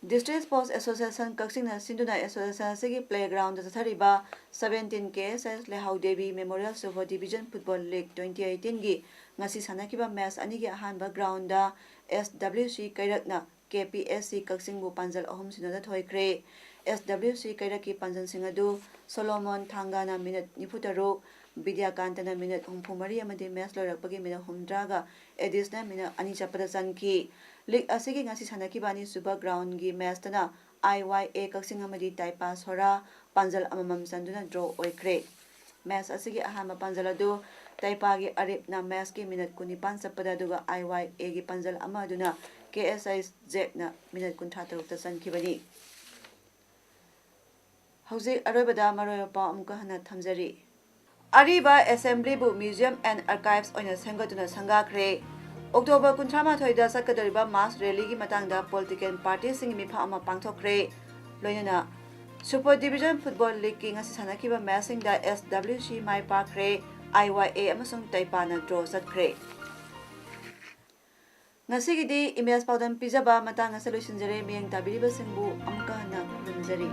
ꯗꯤꯁꯇ꯭ꯔꯤꯛ ꯁ꯭ꯄꯣꯔꯠꯁ ꯑꯦꯁꯣꯁꯤꯌꯦꯁꯟ ꯀꯛꯆꯤꯡꯅ ꯁꯤꯟꯗꯨꯅ ꯑꯦꯁꯣꯁꯤꯌꯦꯁꯟ ꯑꯁꯤꯒꯤ ꯄ꯭ꯂꯦꯒ꯭ꯔꯥꯎꯟꯗ ꯆꯠꯊꯔꯤꯕ ꯁꯕꯦꯟꯇꯤꯟ ꯀꯦ ꯑꯦꯁ ꯑꯦꯁ ꯂꯩꯍꯥꯎ ꯗꯦꯕꯤ ꯃꯦꯃꯣꯔꯤꯌꯦꯜ ꯁꯨꯕ ꯗꯤꯕꯤꯖꯟ ꯐꯨꯠꯕꯣꯜ ꯂꯤꯒ ꯇ꯭ꯋꯦꯟꯇꯤ ꯑꯩꯠꯇꯤꯟꯒꯤ ꯉꯁꯤ ꯁꯥꯟꯅꯈꯤꯕ ꯃꯦꯆ ꯑꯅꯤꯒꯤ ꯑꯍꯥꯟꯕ ꯒ꯭ꯔꯥꯎꯟꯗ ꯑꯦꯁ ꯗꯕ꯭ꯂꯤꯎ ꯁꯤ ꯀꯩꯔꯛꯅ ꯀꯦ ꯄꯤ ꯑꯦꯁ ꯁꯤ ꯀꯛꯆꯤꯡꯕꯨ ꯄꯥꯟꯖꯜ ꯑꯍꯨꯝ ꯁꯤꯅꯣꯗ ꯊꯣꯏꯈ꯭ꯔꯦ꯫ ꯑꯦꯁ ꯗꯕ꯭ꯂꯤꯎ ꯁꯤ ꯀꯩꯔꯛꯀꯤ ꯄꯥꯟꯖꯜꯁꯤꯡ ꯑꯗꯨ ꯁꯣꯂꯣꯃꯣꯟ ꯊꯥꯡꯒꯥꯅ ꯃꯤꯅꯠ ꯅꯤꯐꯨ ꯇꯔꯨꯛ, ꯕꯤꯗ꯭ꯌꯥꯀꯥꯟꯇꯅ ꯃꯤꯅꯠ ꯍꯨꯝꯐꯨ ꯃꯔꯤ ꯑꯃꯗꯤ ꯃꯦꯆ ꯂꯣꯏꯔꯛꯄꯒꯤ ꯃꯤꯅꯠ ꯍꯨꯝꯗ꯭ꯔꯥꯒ ꯑꯦꯗꯤꯁꯅꯦꯜ ꯃꯤꯅꯠ ꯑꯅꯤ ꯆꯠꯄꯗ ꯆꯟꯈꯤ꯫ ꯂꯤꯒ ꯑꯁꯤꯒꯤ ꯉꯁꯤ ꯁꯥꯟꯅꯈꯤꯕ ꯑꯅꯤꯁꯨꯕ ꯒ꯭ꯔꯥꯎꯟꯒꯤ ꯃꯦꯆꯇꯅ ꯑꯥꯏ ꯋꯥꯏ ꯑꯦ ꯀꯛꯆꯤꯡ ꯑꯃꯗꯤ ꯇꯥꯏꯄꯥ ꯁꯣꯔꯥ ꯄꯥꯟꯖꯜ ꯑꯃꯃꯝ ꯆꯟꯗꯨꯅ ꯗ꯭ꯔꯣ ꯑꯣꯏꯈ꯭ꯔꯦ꯫ Match ꯑꯁꯤꯒꯤ ꯑꯍꯥꯟꯕ ꯄꯥꯟꯖꯜ ꯑꯗꯨ ꯇꯩꯄꯥꯒꯤ ꯑꯔꯤꯞꯅ matchꯀꯤ minute ꯀꯨꯟꯅꯤꯄꯥꯟ ꯆꯠꯄꯗ, ꯑꯗꯨꯒ IYAꯒꯤ ꯄꯥꯟꯖꯜ ꯑꯃ ꯑꯗꯨꯅ KSI Jackꯅ minute ꯀꯨꯟꯊ꯭ꯔꯥ ꯇꯔꯨꯛꯇ ꯆꯟꯈꯤꯕꯅꯤ꯫ ꯍꯧꯖꯤꯛ ꯑꯔꯣꯏꯕꯗ ꯃꯔꯨꯑꯣꯏꯕ ꯄꯥꯎ ꯑꯃꯨꯛꯀ ꯍꯟꯅ ꯊꯝꯖꯔꯤ꯫ ꯑꯔꯤꯕ Assemblyꯕꯨ Museum and Archives ꯑꯣꯏꯅ ꯁꯦꯝꯒꯠꯇꯨꯅ ꯁꯪꯒꯥꯈ꯭ꯔꯦ꯫ October ꯀꯨꯟꯊ꯭ꯔꯥ ꯃꯥꯊꯣꯏꯗ ꯆꯠꯀꯗꯧꯔꯤꯕ mass rallyꯒꯤ ꯃꯇꯥꯡꯗ political partyꯁꯤꯡꯒꯤ ꯃꯤꯐꯝ ꯑꯃ ꯄꯥꯡꯊꯣꯛꯈ꯭ꯔꯦ꯫ ꯂꯣꯏꯅꯅ Super Division Football Leagueꯀꯤ ꯉꯁꯤ ꯁꯥꯟꯅꯈꯤꯕ matchꯁꯤꯡꯗ SWC ꯃꯥꯏ ꯄꯥꯛꯈ꯭ꯔꯦ, IYA ꯑꯃꯁꯨꯡ ꯇꯩꯄꯥꯅ draw ꯆꯠꯈ꯭ꯔꯦ꯫ ꯉꯁꯤꯒꯤꯗꯤ ꯏꯃꯦꯖ ꯄꯥꯎꯗꯝ ꯄꯤꯖꯕ ꯃꯇꯥꯡ ꯑꯁꯤꯗ ꯂꯣꯏꯁꯤꯟꯖꯔꯦ꯫ ꯃꯤꯠꯌꯦꯡ ꯇꯥꯕꯤꯔꯤꯕꯁꯤꯡꯕꯨ ꯑꯃꯨꯛꯀ ꯍꯟꯅ ꯈꯨꯔꯨꯝꯖꯔꯤ꯫